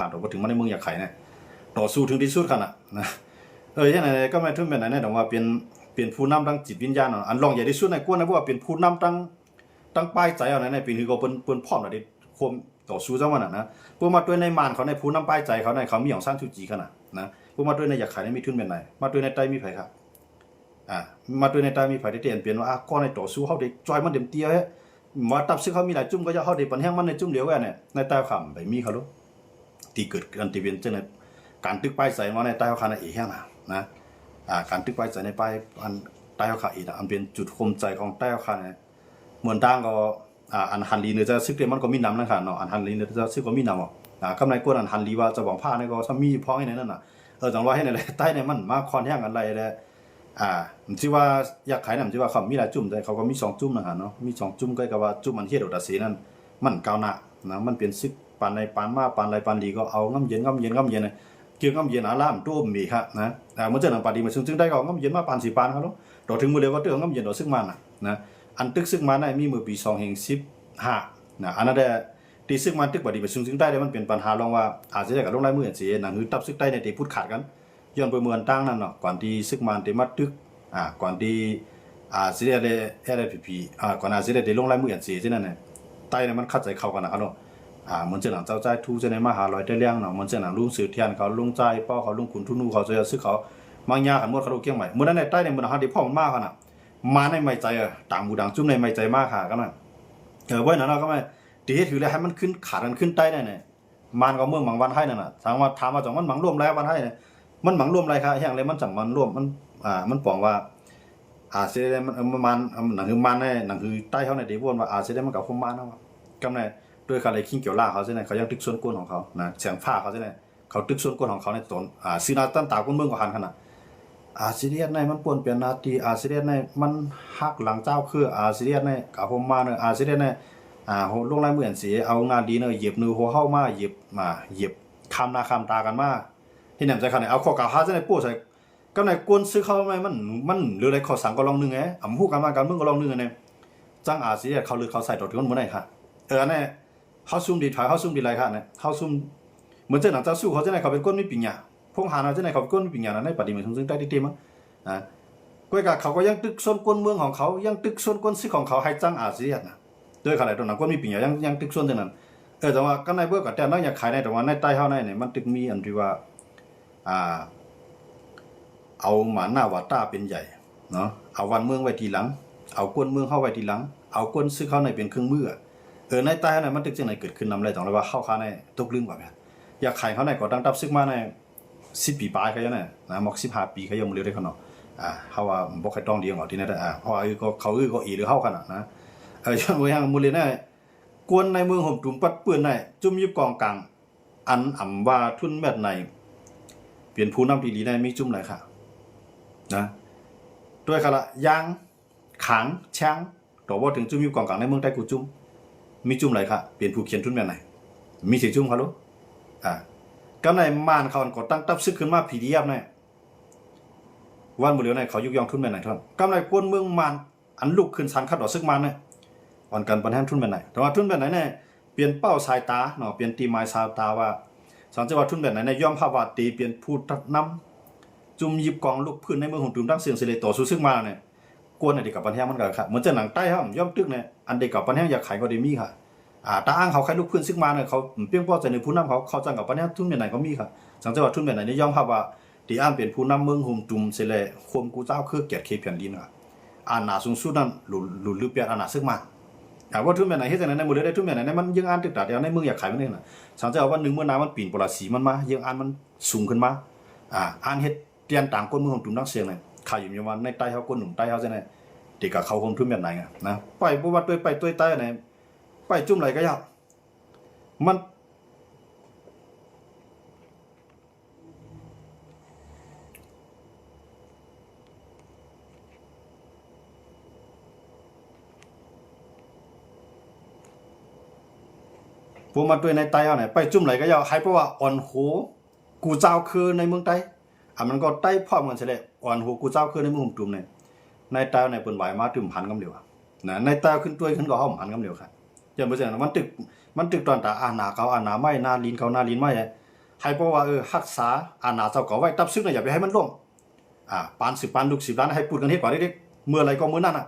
ຜ່ານຕົວບໍ່ເຖິງມາໃນເມືອງຢາກໄຂ່ນະ ຕໍ່ສູ້ເຖິງທີ່ສຸດຂະໜາດນະ. ເອີ ເຮັດໃຫ້ກໍແມ່ນ ທຸນແມ່ນໃນ ໃນດອກວ່າເປັນ ເປັນຜູ້ນຳທາງຈິດວິນຍານເນາະ. ອັນລອງໃຫຍ່ທີ່ສຸດໃນກວນນະ ເພາະວ່າເປັນຜູ້ນຳທັງ ທັງປາຍໃຈເອົາໃນ ໃນປີນີ້ກໍເພິ່ນ ເພິ່ນພ້ອມແລ້ວເດ້ ຄວາມຕໍ່ສູ້ຈັງວ່ານັ້ນນະ. ເພາະມາດ້ວຍໃນມານເຂົາ ໃນຜູ້ນຳປາຍໃຈເຂົາ ໃນເຂົາມີອອງຊານຊູຈີຂະໜາດນະ. ເພາະມາດ້ວຍໃນຢາກໄຂ່ ໃນມີທຸນແມ່ນໃນ ມາດ້ວຍໃນໃຕ້ມີໃຜຄະ? ອ່າ ມາດ້ວຍໃນໃຕ້ມີໃຜທີ່ ທີ່ອັນເປັນວ່າ ອາ ກ່ອນໃນຕໍ່ສູ້ເຮົາໄດ້ຊ່ອຍມັນເຕັມທີ່ແທ້ ວ່າທັບຊຶກເຮົາມີຫຼາຍຈຸ້ມ ກໍຢາກເຮົາໄດ້ປັນແຮງມັນໃນຈຸ້ມດຽວແລ້ວນີ້ ໃນໃຕ້ເຂົາໄປມີເຂົາໂລດ ທີ່ເກີດ ອັນທີ່ເປັນຈັ່ງໃດ ການຕຶກປາຍໃຈມາໃນໃຕ້ເຮົາຂະນະເອງຫັ້ນນະ ນະ ອ່າ ການຕຶກປາຍໃຈໃນປາຍ ອັນໃຕ້ເຮົາຂະເອງນະ ອັນເປັນຈຸດໂຮມໃຈຂອງໃຕ້ເຮົາຂະນະ ເໝືອນຕ່າງກໍ ອ່າ ອັນຫັນດີເນີຈາຊຶກເດ ມັນກໍມີນຳນະຄະເນາະ ອັນຫັນດີເນີຈາຊຶກກໍມີນຳ ອ່າ ກຳນາຍກວນ ອັນຫັນດີວ່າຈະຫວັງພ້ານີ້ກໍຊຳມີພໍໃຫ້ໃນນັ້ນນະ. ເອີ ຈັ່ງວ່າເຮັດໃນໃດໃຕ້ນີ້ມັນມາຄ່ອນແຮງກັນໄຫຼແລ້ວ ອ່າ ມັນຊິວ່າຢາກໄຂ່ນຳ ຊິວ່າເຂົາມີຫຼາຍຈຸ້ມ ແຕ່ເຂົາກໍມີສອງຈຸ້ມນະຄະເນາະ ມີສອງຈຸ້ມ ກໍຄືວ່າຈຸ້ມອັນເຮັດໂອຕາເສນັ້ນ ມັນກ້າວໜ້ານະ ມັນເປັນຊຶກປານໃດປານມາ ປານໃດປານດີ ກໍເອົາງຳເຢັນ ງຳເຢັນ ງຳເຢັນ ເກີງງຳເຢັນອາລາມໂຕເມຄະນະ. ອ່າ ເໝືອນຈັ່ງນັ້ນປານດີມາຊຸງຈຶ່ງໄດ້ ກໍເອົາງຳເຢັນມາປານຊິປານເຂົາໂລດ ຕໍ່ເຖິງມື້ເລີວກໍເຕີງງຳເຢັນຕໍ່ຊຶກມານນະ ນະ. ອັນຕຶກຊຶກມານນັ້ນມີເມື່ອປີສອງພັນສິບຫ້ານະ ອັນນັ້ນແຫຼະ ທີ່ຊຶກມານຕຶກປານດີມາຊຸງຈຶ່ງໄດ້ ແລ້ວມັນເປັນບັນຫາລອງວ່າ ອາຊິໄດ້ກັບລົງລາຍມື ອັນຊິເຮັດໃຫ້ໜັງສືຕັບຊຶກໄຕ້ໃນເຕພຸດຂາດກັນ ຍ້ອນເປີເມີອັນຕ່າງນັ້ນເນາະ ກ່ອນທີ່ຊຶກມານເຕມາຕຶກ ອ່າ ກ່ອນທີ່ ອາ ຊິໄດ້ ເອັສເອັສພີພີ ອ່າ ກ່ອນອາຊິໄດ້ໄດ້ລົງລາຍມື ເອັນຊີເອ ຈັ່ງນັ້ນນະ ໄຕ້ນະມັນຂັດໃຈເຂົ້າກັນນະຄະເນາະ. ອ່າ ເໝືອນເຊັ່ນຫຍັງເຈົ້າຈາຍທູ່ ເຊັ່ນໃນມະຫາລອຍແຕ່ລຽງເນາະ ເໝືອນເຊັ່ນຫຍັງລຸງເສືອທຽນເຂົາ ລຸງຈາຍເປົາເຂົາ ລຸງຂຸນທຸນູເຂົາ ເຈົ້າຊຶກເຂົາ ມັງຍາກັນໝົດ ເຂົາລູກກຽງໃໝ່ ມື້ນັ້ນໃນໃຕ້ໃນມື້ເຮົາໄດ້ພ້ອມມາຂະນະ ມາໃນໃໝ່ໃຈ ເອີ ຕ່າງໝູ່ຕ່າງຈຸ້ມໃນໃໝ່ໃຈມາຫາກັນນະ. ເອີ ເວົ້ານັ້ນເນາະ ກໍມາທີ່ເຮັດຄືແລ້ວໃຫ້ມັນຂຶ້ນຂາດກັນຂຶ້ນໄຕ້ໄດ້ນະ ມານກໍເມືອງມັງວັນໄທນັ້ນນະ ຖາມວ່າ ຖາມວ່າຈັ່ງມັນມັງລົມແລ້ວວັນໄທນະ ມັນມັງລົມໄລຄະ ແຮງເລີຍມັນຈັ່ງມັນລົມ ມັນ ອ່າ ມັນປອງວ່າ ອາຊິໄດ້ ມັນ ມັນ ມັນ ໜັງສືມານໃນ ໜັງສືໄຕ້ເຮົາໃນເດວອນວ່າ ອາຊິໄດ້ມັນກໍຄົມມານເນາະ ກຳໃນໂດຍຄາເລຄິງກຽວລາເຂົາຊີ້ນະ ເຂົາຍັງຕຶກຊວນກົນຂອງເຂົານະ ແສງຟ້າເຂົາຊີ້ນະ ເຂົາຕຶກຊວນກົນຂອງເຂົາໃນຕົນ ອາ ຊື່ໜ້າຕັ້ນຕາຄົນເມືອງກໍຫັນຂະໜາດ ອາຊິໄດ້ໃນມັນປ່ວນແປນໜ້າທີ່ ອາຊິໄດ້ໃນມັນຫັກຫຼັງເຈົ້າຄື ອາຊິໄດ້ໃນກໍຄົມມານເນາະ ອາຊິໄດ້ໃນ ອ່າ ລົງລາຍມືອັນຊິເອົາງານດີເນາະ ຢຽບໜູຫົວເຮົາມາ ຢຽບ ມາ ຢຽບຂ້າມໜ້າຂ້າມຕາກັນມາ ເຮັດຫຍັງໃສ່ເຂົານີ້ ເອົາຂໍ້ກ່າວຫາໃສ່ໃນໂປ້ໃສ່ ກັບໃນກວນຊຶກເຮົາແມ່ນ ມັນ ມັນເຫຼືອໄດ້ຂໍ້ສັ່ງກໍລອງໜຶ່ງແອ ອຳຮູ້ການບ້ານການເມືອງກໍລອງໜຶ່ງອັນນີ້ ຈັ່ງອາຊິໄດ້ເຂົ້າເລືອກເຂົ້າໄສ້ຕໍ່ເຖິງມື້ນີ້ຄະ. ເອີ ອັນນີ້ເຮົາຊຸມດີຖອຍ ເຮົາຊຸມດີໄຫຼຄະ ເຮົາຊຸມ ເໝືອນເຊັ່ນຫຍັງເຈົ້າສູ້ເຂົາຈັ່ງໃດ ເຂົາເປັນຄົນມີປັນຍາ ພົງຫານເຮົາຈັ່ງໃດ ເຂົາເປັນຄົນມີປັນຍາ ໃນປະຕິບັດຂອງເຊິ່ງໃຕ້ຕິດຕິມາ ນະ ກວຍກາເຂົາກໍຍັງຕຶກຊວນກົນເມືອງຂອງເຂົາ ຍັງຕຶກຊວນກົນຊຶກຂອງເຂົາໃຫ້ຈັ່ງອາຊິໄດ້ນະ ໂດຍຂະໜາດຕົວໜັງຄົນມີປີກຫຍ້າຍັງ ຍັງຕຶກຊົນຈັ່ງນັ້ນ. ເອີ ແຕ່ວ່າກັນໃນເບີກະແຕ່ນອກຢາກຂາຍໃນ ແຕ່ວ່າໃນໃຕ້ເຮົາໃນນີ້ ມັນຕຶກມີອັນທີ່ວ່າ ອ່າ ເອົາມານະວາຕາເປັນໃຫຍ່ເນາະ ເອົາບ້ານເມືອງໄວ້ທີຫຼັງ ເອົາກວນເມືອງເຮົາໄວ້ທີຫຼັງ ເອົາກວນຊຶກເຮົາໃນເປັນເຄື່ອງມືອະ. ເອີ ໃນໃຕ້ເຮົາໃນມັນຕຶກຈັ່ງໃດເກີດຂຶ້ນນຳໄດ້ ຕ້ອງເລີຍວ່າເຮົາຄາໃນຕົກລືມວ່າແມ່ນ ຢາກຂາຍເຮົາໃນກໍຕັ້ງທັບຊຶກມາໃນ ສິບປີປາຍເຂົາເຈົ້ານະ ນະ ໝົດສິບຫ້າປີເຂົາຍັງບໍ່ເລີຍເດ້ເຂົາເນາະ. ອ່າ ເຮົາວ່າບໍ່ຄ່ອຍຕ້ອງດີອອກທີ່ນັ້ນ ອ່າ ເພາະວ່າ ເອີ ກໍເຂົາ ເອີ ກໍເອຫຼືເຮົາຂະໜາດນະ ເອີ ຈັ່ງບໍ່ຍັງບໍ່ເລີຍນະ. ກວນໃນເມືອງໂຮມຕຸມປັດເປື້ອນໃນ ຈຸ້ມຢິບກອງກາງ ອັນອຳວ່າທຸນແມັດໃນ ເປັນຜູ້ນຳທີ່ດີໃນ ມີຈຸ້ມໃດຄະນະ ໂດຍຄະລະ ຢ່າງ ຂາງ ແຊງ ຕໍ່ບໍ່ເຖິງຈຸ້ມຢູ່ກອງກາງໃນເມືອງໃຕ້ກູຈຸ້ມ ມີຈຸ້ມໃດຄະ ເປັນຜູ້ຂຽນທຸນແມ່ນໃດ ມີຊິຈຸ້ມຄະໂລ. ອ່າ ກຳໃນມານເຂົາອັນກໍ່ຕັ້ງທັບຊຶກຂຶ້ນມາ ພີດີເອັຟ ໃນ ວັນມື້ຫຼຽວໃນ ເຂົາຍົກຍ້ອງທຸນແມ່ນໃດທ່ອນ. ກຳໃນກວນເມືອງມານ ອັນລຸກຂຶ້ນສັນຂັດຕໍ່ຊຶກມານໃນ ອ່ອນກັນປັນແຮງທຸນແມ່ນໃດ ແຕ່ວ່າທຸນແມ່ນໃດໃນ ປ່ຽນເປົ້າສາຍຕາເນາະ ປ່ຽນຕີໝາຍສາຍຕາວ່າ ສັງເກດວ່າທຸນແມ່ນໃດໃນ ຍອມຮັບວ່າຕີປ່ຽນຜູ້ນຳ ຈຸ້ມຢິບກອງລຸກພື້ນໃນເມືອງໂຮມຕຸມທັງເສຍງເສລີຕໍ່ສູ້ຊຶກມານໃນ ກວນໃນເດກກັບປັນແຮງມັນກໍຄະ ເໝືອນຈັ່ງໜັງໃຕ້ເຮົາ ຍອມຕຶກໃນ ອັນເດກກັບປັນແຮງຢາກຂາຍກໍໄດ້ມີຄະ. ອ່າ ຕາອ້າງເຂົາໃຄ່ລຸກພື້ນຊຶກມານ ເຂົາເປັນພໍໃຈໃນຜູ້ນຳເຂົາ ເຂົາຈັ່ງກັບປັນແຮງທຸນແມ່ນໃດກໍມີຄະ. ສັງເກດວ່າທຸນແມ່ນໃດນີ້ຍອມຮັບວ່າ ທີ່ອັນເປັນຜູ້ນຳເມືອງໂຮມຕຸມເສແລະ ໂຮມກູເຈົ້າຄືກຽດເຂດແຜ່ນດິນຄະ ອານາສູງສຸດນັ້ນ ລຸນ ລຸນລືບປຽດອານາຊຶກມານ. ອ່າ ວ່າທຸນແມ່ນໃດເຮັດຈັ່ງໃດໃນມື້ເລີຍໄດ້ ທຸນແມ່ນໃດໃນມັນເຢິງອານຕຶກຕາດຽວໃນເມືອງຢາກຂາຍມັນເດ້ນະ. ສັງເກດວ່າວັນໜຶ່ງມື້ໜ້າມັນປີນໂປລາສີມັນມາ ເຢິງອານມັນສູງຂຶ້ນມາ ອ່າ ອັນເຮັດ ປ່ຽນຕາງກົນເມືອງໂຮມຕຸມນັກສຽງໃນ ຂ້າຢືນຢັນວ່າໃນໃຕ້ເຮົາ ຄົນໜຸ່ມໃຕ້ເຮົາຈັ່ງໃດ ທີ່ກະເຂົ້າຮ່ວມທຸນແມ່ນໃດນະ ໄປບໍ່ວ່າໂຕຍ ໄປໂຕຍໃຕ້ໃນ ໄປຈຸ້ມໃດກະຢ່າ ມັນ ພວກມາໂຕຍໃນໃຕ້ເຮົາໃນ ໄປຈຸ້ມໃດກະຢ່າ ໃຫ້ເພາະວ່າອ່ອນໂຫ ກູເຈົ້າຄືໃນເມືອງໃຕ້ ອາ ມັນກໍໄດ້ພ້ອມກັນເສແຫຼະ ອ່ອນໂຫກູເຈົ້າຄືໃນເມືອງໂຮມຕຸມໃນ ໃນຕາໃນເພິ່ນຫວາຍມາຕື່ມຫັນກຳຫຼຽວນະ ໃນຕາຂຶ້ນຕົວຂຶ້ນກໍເຮົາຫັນກຳຫຼຽວຄະ. ຢ່າງບໍ່ເຊັ່ນນັ້ນ ມັນຕຶກ ມັນຕຶກຕອນຕາອານາເກົ່າອານາໃໝ່ ນາລິນເກົ່ານາລິນໃໝ່ ໃຫ້ເວົ້າວ່າ ເອີ ຮັກສາອານາເຈົ້າເກົ່າໄວ້, ທັບຊຶກນະຢ່າໄປໃຫ້ມັນລົ້ມ. ອາ ປານສືບປານລູກສືບຫຼານ ໃຫ້ປຸດກັນເຮັດກວ່າເດັກໆ ເມື່ອໃດກໍມື້ນັ້ນນະ.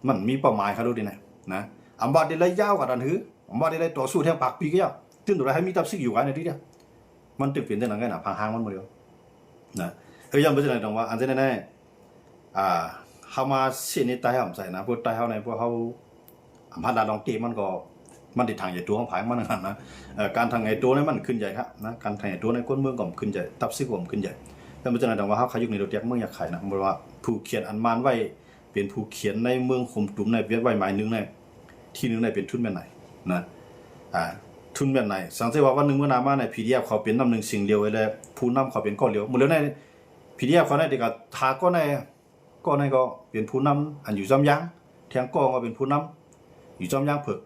ມັນມີເປົ້າໝາຍຂະລຸດນີ້ນະ ນະ. ອຳວ່າໄດ້ໄລ່ຍາວກວ່ານັ້ນຫື ອຳວ່າໄດ້ໄລ່ຕໍ່ສູ້ແທງປາກປີກະຍາວ ຈຶ່ງໄດ້ໃຫ້ມີທັບຊຶກຢູ່ກັນໃນທີ່ດຽວ. ມັນຈຶ່ງເປັນຈັ່ງນັ້ນໄງນະ ພາງຮ່າງມັນບໍ່ດຽວນະ. ເອີ ຢ້ານບໍ່ຈັ່ງໃດ ຕ້ອງວ່າ ອັນຈັ່ງໃດແນ່ ອ່າ ເຮົາມາເສຍໃນໃຕ້ເຮົາໃສ່ນະ ພວກໃຕ້ເຮົາໃນ ພວກເຮົາ ອຳພັດລາດລອງເຕະ ມັນກໍ ມັນຕິດທາງໃຫຍ່ໂຕຂອງໃຜມັນຫັ້ນນະ. ເອີ ການທາງໃຫຍ່ໂຕນີ້ມັນຂຶ້ນໃຫຍ່ຄັກນະ ການທາງໃຫຍ່ໂຕໃນຄົນເມືອງກໍຂຶ້ນໃຫຍ່ ທັບຊຶກກໍຂຶ້ນໃຫຍ່. ແຕ່ບໍ່ຈັ່ງໃດ ຕ້ອງວ່າເຮົາຂະຍຸກໃນຕົວແທກເມືອງຢາກໄຂນະ ບໍ່ວ່າຜູ້ຂຽນອັນມານໄວ້ ເປັນຜູ້ຂຽນໃນເມືອງຄົມຕຸມໃນ ວຽດໄວ້ໝາຍໜຶ່ງໃນ ທີໜຶ່ງໃນເປັນທຶນແມ່ນໃນນະ ອ່າ ທຶນແມ່ນໃນ. ສັງເກດວ່າວັນໜຶ່ງມື້ໜ້າມາໃນ ພີດີເອັຟ ເຂົາເປັນນ້ຳໜຶ່ງສຽງດຽວ ແລະ ຜູ້ນຳເຂົາເປັນກ້ອນດຽວ. ໝົດແລ້ວໃນ ພີດີເອັຟ ເຂົາໃນ ເດກະ ຖ້າກ້ອນໃນ ກ້ອນໃນກໍເປັນຜູ້ນຳ ອັນຢູ່ຈ້ຳຢາງ ແທງກ້ອນກໍເປັນຜູ້ນຳ ຢູ່ຈ້ຳຢາງເຜິກ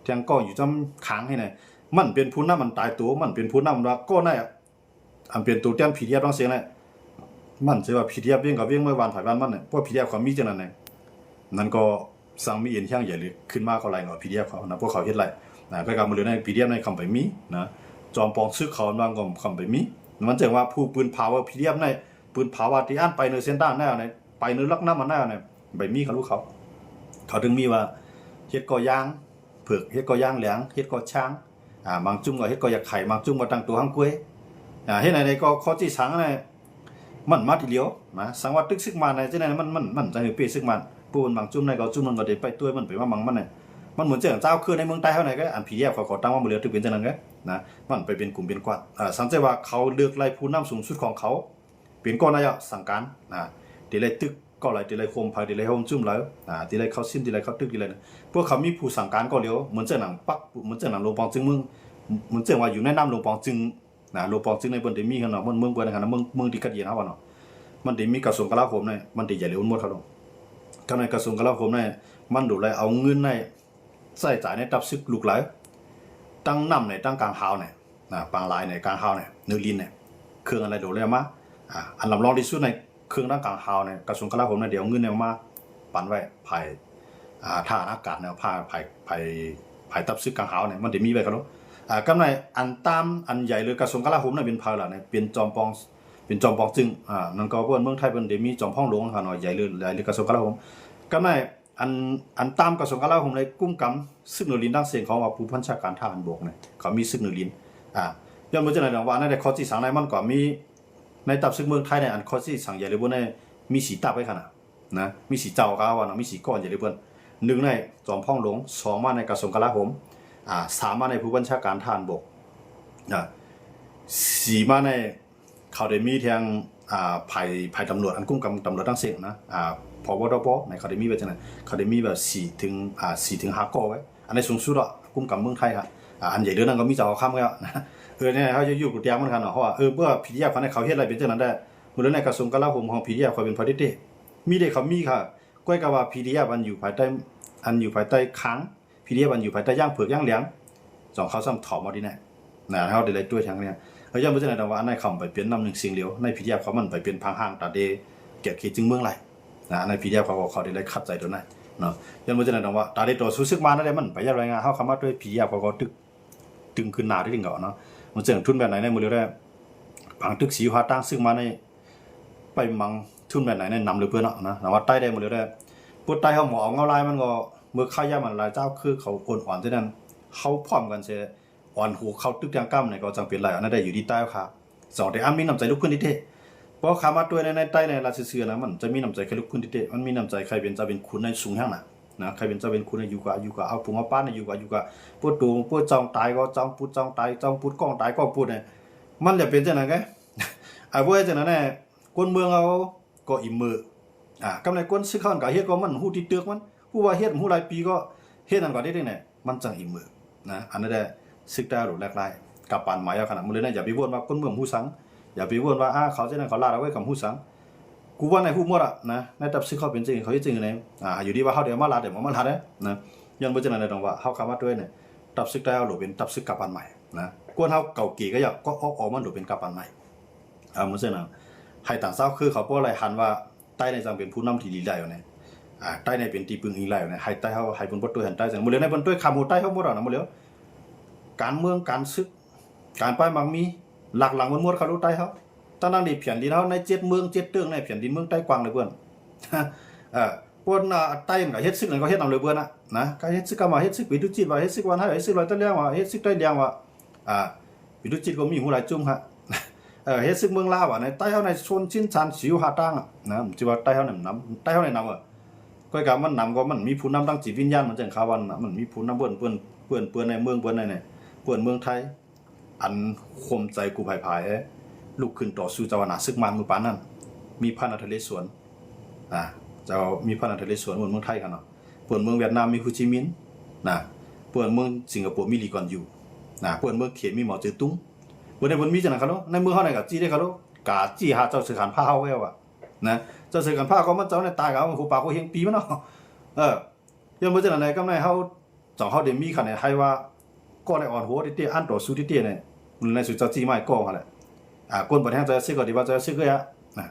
ແທງກ້ອນຢູ່ຈ້ຳຂາງໃຫ້ໃນ ມັນເປັນຜູ້ນຳອັນຕາຍໂຕ ມັນເປັນຜູ້ນຳວ່າກ້ອນໃນ ອັນເປັນໂຕແທນ ພີດີເອັຟ ທັງເສຍນະ. ມັນຊິວ່າ ພີດີເອັຟ ວຽງກໍວຽງ ເມືອບ້ານໃຜບ້ານມັນນະ ພວກ ພີດີເອັຟ ເຂົາມີຈັ່ງນັ້ນນະ. ນັ້ນກໍ ສັງມີເອັນແຮງໃຫຍ່ເລີຍ ຂຶ້ນມາກໍໄລ່ເອົາ ພີດີເອັຟ ເຂົານະ ພວກເຂົາເຮັດໄລ່ນະ. ແລ້ວກໍມື້ເລີຍໃນ ພີດີເອັຟ ໃນຄຳໄປມີນະ ຈອມປອງຊຶກເຂົານຳກໍຄຳໄປມີ. ມັນຈຶ່ງວ່າຜູ້ປືນຜາວ ພີດີເອັຟ ໃນ ປືນຜາວວ່າທີ່ອັນໄປເນີເສັ້ນທາງແນວໃນ ໄປເນີຫຼັກນ້ຳອັນນັ້ນນະ ໄປມີເຂົາລູກເຂົາ ເຂົາຈຶ່ງມີວ່າ ເຮັດກໍຢາງເຜິກ ເຮັດກໍຢາງແຫຼງ ເຮັດກໍຊ້າງ ອ່າ ບາງຈຸ່ມກໍເຮັດກໍຢາກໄຂ່ ບາງຈຸ່ມກໍຕັ້ງໂຕຫາງກ້ວຍ ອ່າ ເຮັດໃດກໍຂໍ້ຈິສັງໃນ ມັນມາທີດຽວນະ. ສັງວ່າຕຶກຊຶກມານໃນຈັ່ງໃດ ມັນ ມັນ ມັນຈະໃຫ້ເປຊຶກມານ ຜູ້ມັນບາງຈຸ່ມໃນກໍຈຸ່ມມັນກໍໄດ້ໄປຕົວະມັນໄປມາມັງມັນນະ. ມັນເໝືອນຈັ່ງເຈົ້າຄືໃນເມືອງໃຕ້ເຮົາໃນກໍ ອັນ ພີດີເອັຟ ເຂົາກໍຕັ້ງວ່າມື້ເລີຍຖືເປັນຈັ່ງນັ້ນກໍນະ. ມັນໄປເປັນກຸ່ມເປັນກ້ອນ ສັງເກດວ່າເຂົາເລືອກໄລ່ຜູ້ນຳສູງສຸດຂອງເຂົາ ເປັນກໍນາຍົກສັ່ງການນະ ທີ່ໄດ້ຕຶກກໍໄລ່ ທີ່ໄດ້ໂຮມໄພ ທີ່ໄດ້ໂຮມຈຸ້ມໄລ່ ອ່າ ທີ່ໄດ້ເຂົ້າຊິມ ທີ່ໄດ້ເຂົ້າຕຶກ ທີ່ໄດ້ ພວກເຂົາມີຜູ້ສັ່ງການກໍດຽວ ເໝືອນເຊັ່ນໜັງປັກ ເໝືອນເຊັ່ນໜັງຫຼວງປອງຈຶ່ງເມືອງ ເໝືອນເຊັ່ນວ່າຢູ່ໃນນາມຫຼວງປອງຈຶ່ງນະ ຫຼວງປອງຈຶ່ງໃນເພິ່ນໄດ້ມີຫັ້ນເນາະ ເມືອງ ເມືອງເພິ່ນຫັ້ນນະ ເມືອງ ເມືອງທີ່ຂັດແຍ່ງເຮົາວ່າເນາະ ມັນໄດ້ມີກະຊວງກະລາໂຫມໃນ ມັນໄດ້ໃຫຍ່ເລີຍໝົດເຂົາເນາະ. ກະແນນກະຊວງກະລາໂຫມໃນ ມັນດູແລເອົາເງິນໃນ ໃຊ້ຈ່າຍໃນທັບຊຶກລູກຫຼາຍ ທັງນ້ຳໃນ ທັງກາງຫາວໃນ ນະ ປາງລາຍໃນ ກາງຫາວໃນ ເນີລິນໃນ ເຄື່ອງອັນໃດໂດແລມາ ອ່າ ອັນລຳລອງທີ່ສຸດໃນ ເຄື່ອງທັງກາງຫາວໃນ ກະຊວງກະລາໂຫມໃນ ດຽວເອົາເງິນໃນມາປັນໄວ້ ພາຍ ອ່າ ທະຫານອາກາດໃນ ພາຍ ພາຍ ພາຍ ພາຍທັບຊຶກກາງຫາວໃນ ມັນໄດ້ມີໄວ້ກັນເນາະ. ອ່າ ກຳໃນອັນຕາມອັນໃຫຍ່ເລີຍກະຊວງກະລາໂຫມໃນ ເປັນໃຜລະໃນ ເປັນຈອມປອງ ເປັນຈອມປອງຈຶ່ງ ອ່າ ນັ້ນກໍເພິ່ນ ເມືອງໄທເພິ່ນໄດ້ມີຈອມພອງຫຼວງຫັ້ນເນາະ ໃຫຍ່ເລີຍ ໃຫຍ່ເລີຍກະຊວງກະລາໂຫມ. ກຳໃນ ອັນ ອັນຕາມກະຊວງກະລາໂຫມໃນກຸ້ມກຳຊຶກເນີລິນ ດັ່ງເຊັ່ນເຂົາວ່າຜູ້ບັນຊາການທະຫານບົກນີ້ ເຂົາມີຊຶກເນີລິນ ອ່າ ຍ້ອນບໍ່ຈັ່ງໃດດອກວ່າ ໃນຂໍ້ຊີ້ສັງໃນມັນກໍມີ ໃນທັບຊຶກເມືອງໄທໃນ ອັນຂໍ້ຊີ້ສັງໃຫຍ່ເລີຍບໍ່ໃນ ມີສີ່ຕັບໄວ້ຂະໜາດນະ ມີສີ່ເຈົ້າກໍວ່າເນາະ ມີສີ່ກ້ອນໃຫຍ່ເລີຍເພິ່ນ ໜຶ່ງໃນຈອມພອງຫຼວງ ສອງມາໃນກະຊວງກະລາໂຫມ ອ່າ ສາມມາໃນຜູ້ບັນຊາການທະຫານບົກ ອ່າ ສີ່ມາໃນ ເຂົາໄດ້ມີທາງ ອ່າ ຝ່າຍ ຝ່າຍຕຳຫຼວດ ອັນກຸ້ມກຳຕຳຫຼວດທັງເຊິ່ງນະ ອ່າ ພບຕປ ນະ ເຂົາໄດ້ມີແບບຈັ່ງນັ້ນ ເຂົາໄດ້ມີແບບສີ່ເຖິງ ອ່າ ສີ່ເຖິງຫ້າກໍໄວ້ ອັນໃນສູງສຸດອະ ກຸ້ມກຳເມືອງໄທນະ ອ່າ ອັນໃຫຍ່ເລີຍນັ້ນກໍມີເຈົ້າຄຳແລ້ວນະ. ເອີ ແນວເຮົາຈະຢູ່ກະຕຽມມັນຄັນເນາະ ເພາະວ່າ ເອີ ເມື່ອ ພີດີເອັຟ ເຂົາເນຍ ເຂົາເຮັດໄດ້ເປັນຈັ່ງນັ້ນໄດ້ ມື້ໃນກະຊວງກະລາໂຫມຂອງ ພີດີເອັຟ ເຂົາເປັນຜະລິດເດ ມີເດ ເຂົາມີຄ່ະ ກ້ອຍກະວ່າ ພີດີເອັຟ ອັນຢູ່ພາຍໃຕ້ ອັນຢູ່ພາຍໃຕ້ຄາງ ພີດີເອັຟ ອັນຢູ່ພາຍໃຕ້ຢ່າງເຜືອກຢ່າງແຫຼງ ສອງເຂົາຊ້ຳຖອມເອົາດີແນ່ນະ ເຮົາໄດ້ໄລ່ຕົວະທາງນີ້ ເຮົາຢ້ານບໍ່ຈັ່ງໃດດອກວ່າ ອັນນັ້ນເຂົາໄປເປັນນ້ຳໜຶ່ງສຽງດຽວ ໃນ ພີດີເອັຟ ເຂົາມັນໄປເປັນພາງຮ່າງຕາເດແກະເຂດຈຶ່ງເມືອງໄຫຼນະ ໃນ ພີດີເອັຟ ເຂົາກໍເຂົາໄດ້ໄລ່ຂັດໃຈຕົວນັ້ນເນາະ. ຢ້ານບໍ່ຈັ່ງໃດດອກວ່າ ຕາເດຕໍ່ສູ້ຊຶກມານັ້ນແຫຼະ ມັນໄປຢ່າງລາຍງານ ເຮົາເຂົ້າມາຕົວະ ພີດີເອັຟ ເຂົາກໍຕຶກ ຕຶງຂຶ້ນໜ້າໄດ້ເຖິງເຂົາເນາະ ມັນເຊິ່ງທຶນແບບໃນໃນມື້ເລີຍໄດ້ ຝັງຕຶກສີຫາຕັ້ງຊຶກມາໃນ ໄປມັງທຶນແບບໃນໃນນຳເລີເພິ່ນເນາະນະ ນະວ່າໃຕ້ໄດ້ມື້ເລີຍໄດ້ ພວກໃຕ້ເຮົາໝໍເອົາເງົາລາຍມັນກໍ ເມື່ອຂາຍຢາມມັນລາຍເຈົ້າຄືເຂົາໂອນອ່ອນເທົ່ານັ້ນ ເຮົາພ້ອມກັນເສຍ ອ່ອນຫົວເຂົ້າຕຶກທາງກຳໃນກໍຈັ່ງເປັນໄລ ອັນນັ້ນໄດ້ຢູ່ທີ່ໃຕ້ເຮົາຄ່ະ ສອງແຕ່ອັນມີນ້ຳໃຈລຸກຂຶ້ນທີ່ເຕະ ເພາະຂ້າມາຕົວະໃນໃນໃຕ້ໃນລາວຊື່ໆນະ ມັນຈະມີນ້ຳໃຈໃຄ່ລຸກຂຶ້ນທີ່ເຕະ ມັນມີນ້ຳໃຈໃຄ່ເປັນເຈົ້າເປັນຂຸນໃນສູງແຮງນະ ນະ ໃຄ່ເປັນເຈົ້າເປັນຂຸນໃນຢູ່ກະ ຢູ່ກະ ເອົາປຸງເອົາປານໃນຢູ່ກະ ຢູ່ກະ ປວດໂຕ ປວດຈອງຕາຍກໍຈອງປຸດຈອງຕາຍ ຈອງປຸດກ້ອງຕາຍກ້ອງປຸດໃນ ມັນຈະເປັນຈັ່ງນັ້ນໄງ ອາ ບໍ່ເຮັດຈັ່ງນັ້ນແນ່ ຄົນເມືອງເຮົາກໍອີເມີ ອາ ກຳໃນຄົນຊຶກເຮົາກໍເຮັດກໍມັນຮູ້ຕິດຕຶກມັນ ຮູ້ວ່າເຮັດຮູ້ຫຼາຍປີກໍເຮັດນັ້ນກໍໄດ້ເດ້ ມັນຈັ່ງອີເມີນະ ອັນນັ້ນແຫຼະ ຊຶກໃຕ້ໂລກແຫຼກຫຼາຍ ກັບປານໃໝ່ເອົາຂະໜາດ ມື້ເລີຍນະ ຢ່າໄປວົນວ່າຄົນເມືອງຮູ້ສັງ ຢ່າໄປວົນວ່າ ອາ ເຂົາຈັ່ງນັ້ນເຂົາລາດເອົາໄວ້ກໍຮູ້ສັງ ກູວ່າໃນຮູ້ໝົດອະນະ ໃນຕັບຊຶກເຂົາເປັນຈັ່ງໃດ ເຂົາເຮັດຈັ່ງໃດ ອາ ຢູ່ທີ່ວ່າເຮົາໄດ້ມາລາດ ໄດ້ບໍ່ມາລາດເດ້ນະ ຍ້ອນບໍ່ຈັ່ງນັ້ນຕ້ອງວ່າ ເຮົາເຂົ້າມາຕົວະໃນຕັບຊຶກໃຕ້ເຮົາໂລກເປັນຕັບຊຶກກັບປານໃໝ່ນະ ກວນເຮົາເກົ່າເກກໍຢາກກໍອອກ ອອກມັນໂລກເປັນກັບປານໃໝ່ ອາ ມື້ເຊັ່ນນັ້ນ ໃຫ້ຕ່າງຊາວຄືເຂົາບໍ່ໄດ້ຫັນວ່າ ໃຕ້ໃນຈັ່ງເປັນຜູ້ນຳທີ່ດີໄດ້ຢູ່ໃນ ອາ ໃຕ້ໃນເປັນທີ່ປຶງອີງໄດ້ຢູ່ໃນ ໃຫ້ໃຕ້ເຮົາ ໃຫ້ເພິ່ນບໍ່ຕົວະຫັນໃຕ້ ຈັ່ງມື້ເລີຍໃນເພິ່ນຕົວະຂາມຫົວໃຕ້ເຮົາໝົດແລ້ວນະ ມື້ເລີຍ ການເມືອງ ການຊຶກ ການປ້າຍໝາກມີ ຫຼັກຫຼັງໝົດໆ ເຂົາຮູ້ໃຕ້ເຮົາ ທັງໆທີ່ແຜ່ນດິນເຮົາໃນເຈັດເມືອງເຈັດເຕີ້ງໃນແຜ່ນດິນເມືອງໃຕ້ກວ້າງເຫຼືອເກີນ. ເອີ ພວກ ອາ ໃຕ້ມັນກໍເຮັດສຶກນັ້ນກໍເຮັດນຳເຫຼືອເກີນນະ ນະ ກໍເຮັດສຶກກຳມາ ເຮັດສຶກປີຕຸຈິດວ່າ ເຮັດສຶກວານໄຮ ເຮັດສຶກລອຍຕະຫຼຽງວ່າ ເຮັດສຶກໄຕຫຼຽງວ່າ ອາ ປີຕຸຈິດກໍມີຫູຫຼາຍຈຸ່ມຮະ ເອີ ເຮັດສຶກເມືອງລາວວ່າ ໃນໃຕ້ເຮົາໃນຊົນຊິນຊານສິວຫາຕ່າງນະ ຊິວ່າໃຕ້ເຮົານຳນຳ ໃຕ້ເຮົາໃນນຳ ເອີ ຂ້ອຍກະມັນນຳກໍມັນມີຜູ້ນຳທາງຈິດວິນຍານ ມັນຈັ່ງຄາວວ່ານະ ມັນມີຜູ້ນຳເພິ່ນ ເພິ່ນ ເພິ່ນ ເພິ່ນໃນເມືອງ ເພິ່ນໃນ ເພິ່ນເມືອງໄທ ອັນຂົມໃຈກູ່ຜາຍໆ ລຸກຂຶ້ນຕໍ່ສູ້ເຈົ້າອານາສຶກມານມື້ປານນັ້ນ ມີພະນະເຣສວນ ອາ ເຈົ້າ ມີພະນະເຣສວນເມືອງໄທຫັ້ນເນາະ ເພິ່ນເມືອງຫວຽດນາມມີໂຮຈິມິນນະ ເພິ່ນເມືອງສິງກະໂປມີລີກວນຢູນະ ເພິ່ນເມືອງເຂດມີເໝົາເຈີຕຸງ ເພິ່ນໃນເພິ່ນມີຈັ່ງນັ້ນຄະໂລ ໃນເມືອງເຮົານີ້ກະຈີ້ເດ້ຄະໂລ ກະຈີ້ຫາເຈົ້າເສືອການພາເຮົາແລ້ວອະນະ ເຈົ້າເສືອການພາກໍມັນເຈົ້າໃນຕາຍກະເອົາຫົວປາກຫົວເຮງປີມັນເນາະ ເອີ ຍ້ອນບໍ່ຈັ່ງນັ້ນໃນກຳໃນເຮົາ ສອງເຮົາໄດ້ມີຂະແໜງໃຫ້ວ່າ ກໍໄດ້ອ່ອນຫົວຕິເຕ ອັນຕໍ່ສູ້ຕິເຕໃນ ໃນສຸດເຈົ້າຈີ້ໄມ້ກໍຫັ້ນແຫຼະ ອາ ຄົນບັດແຮງເຈົ້າເສກກໍດີວ່າເຈົ້າເສກເອີຍນະ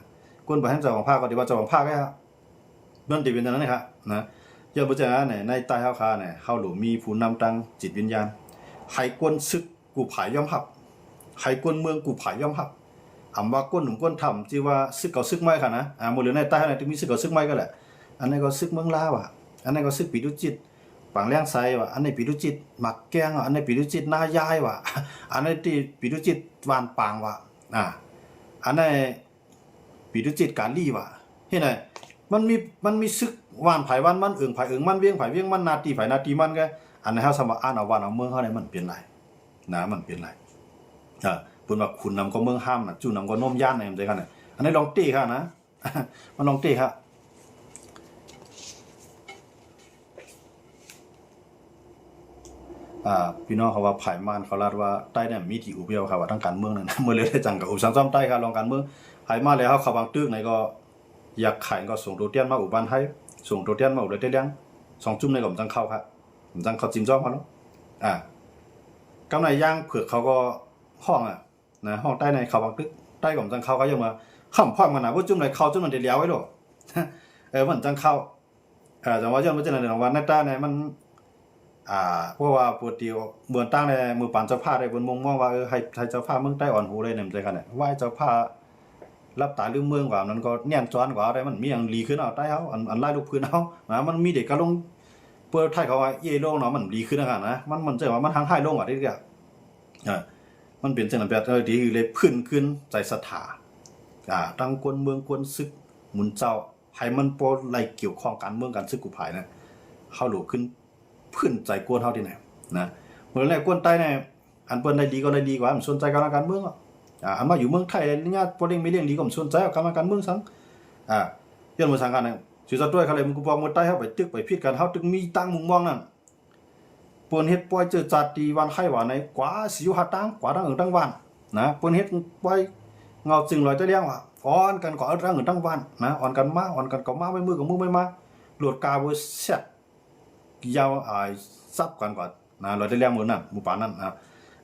ຄົນບັດແຮງເຈົ້າຫວັງພາກໍດີວ່າເຈົ້າຫວັງພາເອີຍ ມັນຊິເປັນຈັ່ງນັ້ນນະ ຍ້ອນບໍ່ເຊັ່ນນັ້ນໃນໃຕ້ເຮົາຄາແນ ເຮົາຫຼູມີຜູ້ນຳທາງຈິດວິນຍານ ໃຫ້ຄົນສຶກ ກູ່ຜາຍຍອມຮັບ ໃຫ້ຄົນເມືອງກູ່ຜາຍຍອມຮັບ ອຳວ່າກົນໜຸ່ມກົນເຖົ້າ ທີ່ວ່າສຶກເກົ່າສຶກໃໝ່ຫັ້ນນະ ອາ ມື້ເຫຼືອໃນໃຕ້ເຮົານີ້ ຈະມີສຶກເກົ່າຊຶກໃໝ່ກໍແຫຼະ ອັນນີ້ກໍຊຶກເມືອງລາວວ່າ ອັນນີ້ກໍຊຶກປີຕຸຈິດ ປາງແລງໄຊວ່າ ອັນນີ້ປີຕຸຈິດໝາກແກງວ່າ ອັນນີ້ປີຕຸຈິດນາຍາຍວ່າ ອັນນີ້ຕີປີຕຸຈິດຫວ່ານປາງວ່າ ອາ ອັນນີ້ ປີຕຸຈິດກາລີວ່າ ເຮັດໃດ ມັນມີ ມັນມີຊຶກຫວ່ານໃຜຫວ່ານມັນ ເອີງໃຜເອີງມັນ ວຽງໃຜວຽງມັນ ໜ້າຕີໃຜໜ້າຕີມັນ ກໍອັນໃດເຮົາສາມາດອ່ານເອົາບ້ານເອົາເມືອງເຮົາໄດ້ ມັນເປັນໄລນະ ມັນເປັນໄລ ເອີ ເພິ່ນວ່າຂຸນນຳກໍເມືອງຫ້າມນະ ຈູ້ນຳກໍນົມຢ້ານນະ ຈັ່ງຊີ້ຫັ້ນນະ ອັນນີ້ລອງເຕະຄ່ະນະ ມັນລອງເຕະຄ່ະ. ອ່າ ພີ່ນ້ອງເຂົາວ່າ ຜາຍມ່ານເຂົາລາດວ່າ ໃຕ້ນີ້ມີທີ່ອຸບຢູ່ ເຂົາວ່າທາງການເມືອງນັ້ນ ມື້ເລີຍໄດ້ຈັ່ງກະອຸບສັງຊອມໃຕ້ຄ່ະ ລອງການເມືອງ ໃຜມາແລ້ວເຮົາເຂົ້າບາງຕຶກໃນກໍ ຢາກຂາຍກໍສົ່ງໂຕຕຽນມາອຸບບ້ານໄຮ ສົ່ງໂຕຕຽນມາອຸບໄລເຕແລງ ສອງຈຸ່ມໃນກໍມັນຈັ່ງເຂົ້າຄ່ະ ມັນຈັ່ງເຂົ້າຈິນຊອມເຮົາເນາະ ອ່າ ກຳໃນຢ່າງເຜືອກເຂົາກໍຮ້ອງ ອ່າ ນະ ຮ້ອງໃຕ້ໃນເຂົ້າບາງຕຶກ ໃຕ້ກໍມັນຈັ່ງເຂົ້າ ກໍຍັງວ່າຄ້ຳພ້ອມກັນນະ ບໍ່ຈຸ່ມໃດເຂົ້າຈຸ່ມນັ້ນໄດ້ແລ້ວໄວ້ໂລດ ເອີ ມັນຈັ່ງເຂົ້າ ເອີ ຈັ່ງວ່າ ຍ້ອນວ່າຈັ່ງນັ້ນ ວ່າໃນຕາແນມັນ ອ່າ ເພາະວ່າປົກກະຕິເມືອງຕ່າງແນ ເມືອງປານເຈົ້າພາບໄດ້ເພິ່ນມຸງມອງວ່າ ເອີ ໃຫ້ ໃຫ້ເຈົ້າພາບເມືອງໃຕ້ອ່ອນຫູໄດ້ນຳໃຈກັນ ວ່າໃຫ້ເຈົ້າພາບຫຼັບຕາລືມເມືອງກວ່າ ນັ້ນກໍແນນຈອນກວ່າໄດ້ ມັນມີຫຍັງດີຂຶ້ນເອົາໃຕ້ເຮົາ ອັນ ອັນລາຍລຸກພື້ນເຮົານະ ມັນມີແຕ່ກະລົງ ເປີດໄທເຂົາວ່າເອໂລງເນາະ ມັນດີຂຶ້ນນະ ມັນ ມັນຈະວ່າມັນຮັ່ງຮ້າຍລົງກວ່າເດ້ ເອີ ມັນເປັນຈັ່ງນັ້ນ ແບບ ເອີ ດີເລີຍ ຟື້ນຄືນໃຈສັດທາ ອ່າ ທັງຄົນເມືອງ ຄົນຊຶກ ໝູນເຈົ້າ ໃຫ້ມັນບໍ່ໄດ້ກ່ຽວຂ້ອງການເມືອງການຊຶກກູ່ຜາຍນະ ເຮົາຫຼູຂຶ້ນພື້ນໃຈກວນເຮົານີ້ນະ ນະ ເມື່ອແລກກວນໃຕ້ນະ ອັນເພິ່ນໄດ້ດີກໍໄດ້ດີກວ່າ ມັນສົນໃຈການການເມືອງ ອ່າ ອັນມາຢູ່ເມືອງໄທ ຍາດພໍ່ລ້ຽງແມ່ລ້ຽງດີກໍມັນສົນໃຈການການເມືອງສັງ ອ່າ ຍ້ອນວ່າສັງກັນ ຊິສະຕວຍເຂົາເລີຍ ມັນກູປອງເມືອງໃຕ້ເຮົາໄປຕຶກໄປຜິດກັນ ເຮົາຈຶ່ງມີຕັ້ງມຸມມອງນັ້ນ ເພິ່ນເຮັດປ່ອຍເຈີຈາດຕີຫວ່ານໄຄຫວ່ານໃນ ກວ່າຊິຢູ່ຫາຕ່າງ ກວ່າທັງເອີງທັງຫວ່ານນະ ເພິ່ນເຮັດປ່ອຍເງົາຈຶ່ງລອຍຕະຫຼຽງວ່າ ອ່ອນກັນກວ່າເອີງທັງເອີງທັງຫວ່ານນະ ອ່ອນກັນມາ ອ່ອນກັນກໍມາ ໄວ້ມືກໍມືໄວ້ມາ ໂລດກາເວີແຊັດ ຍາວ ອາ ຊັບກັນກວ່ານະ ລອຍຕະຫຼຽງມື້ນັ້ນ ໝູ່ປານນັ້ນນະ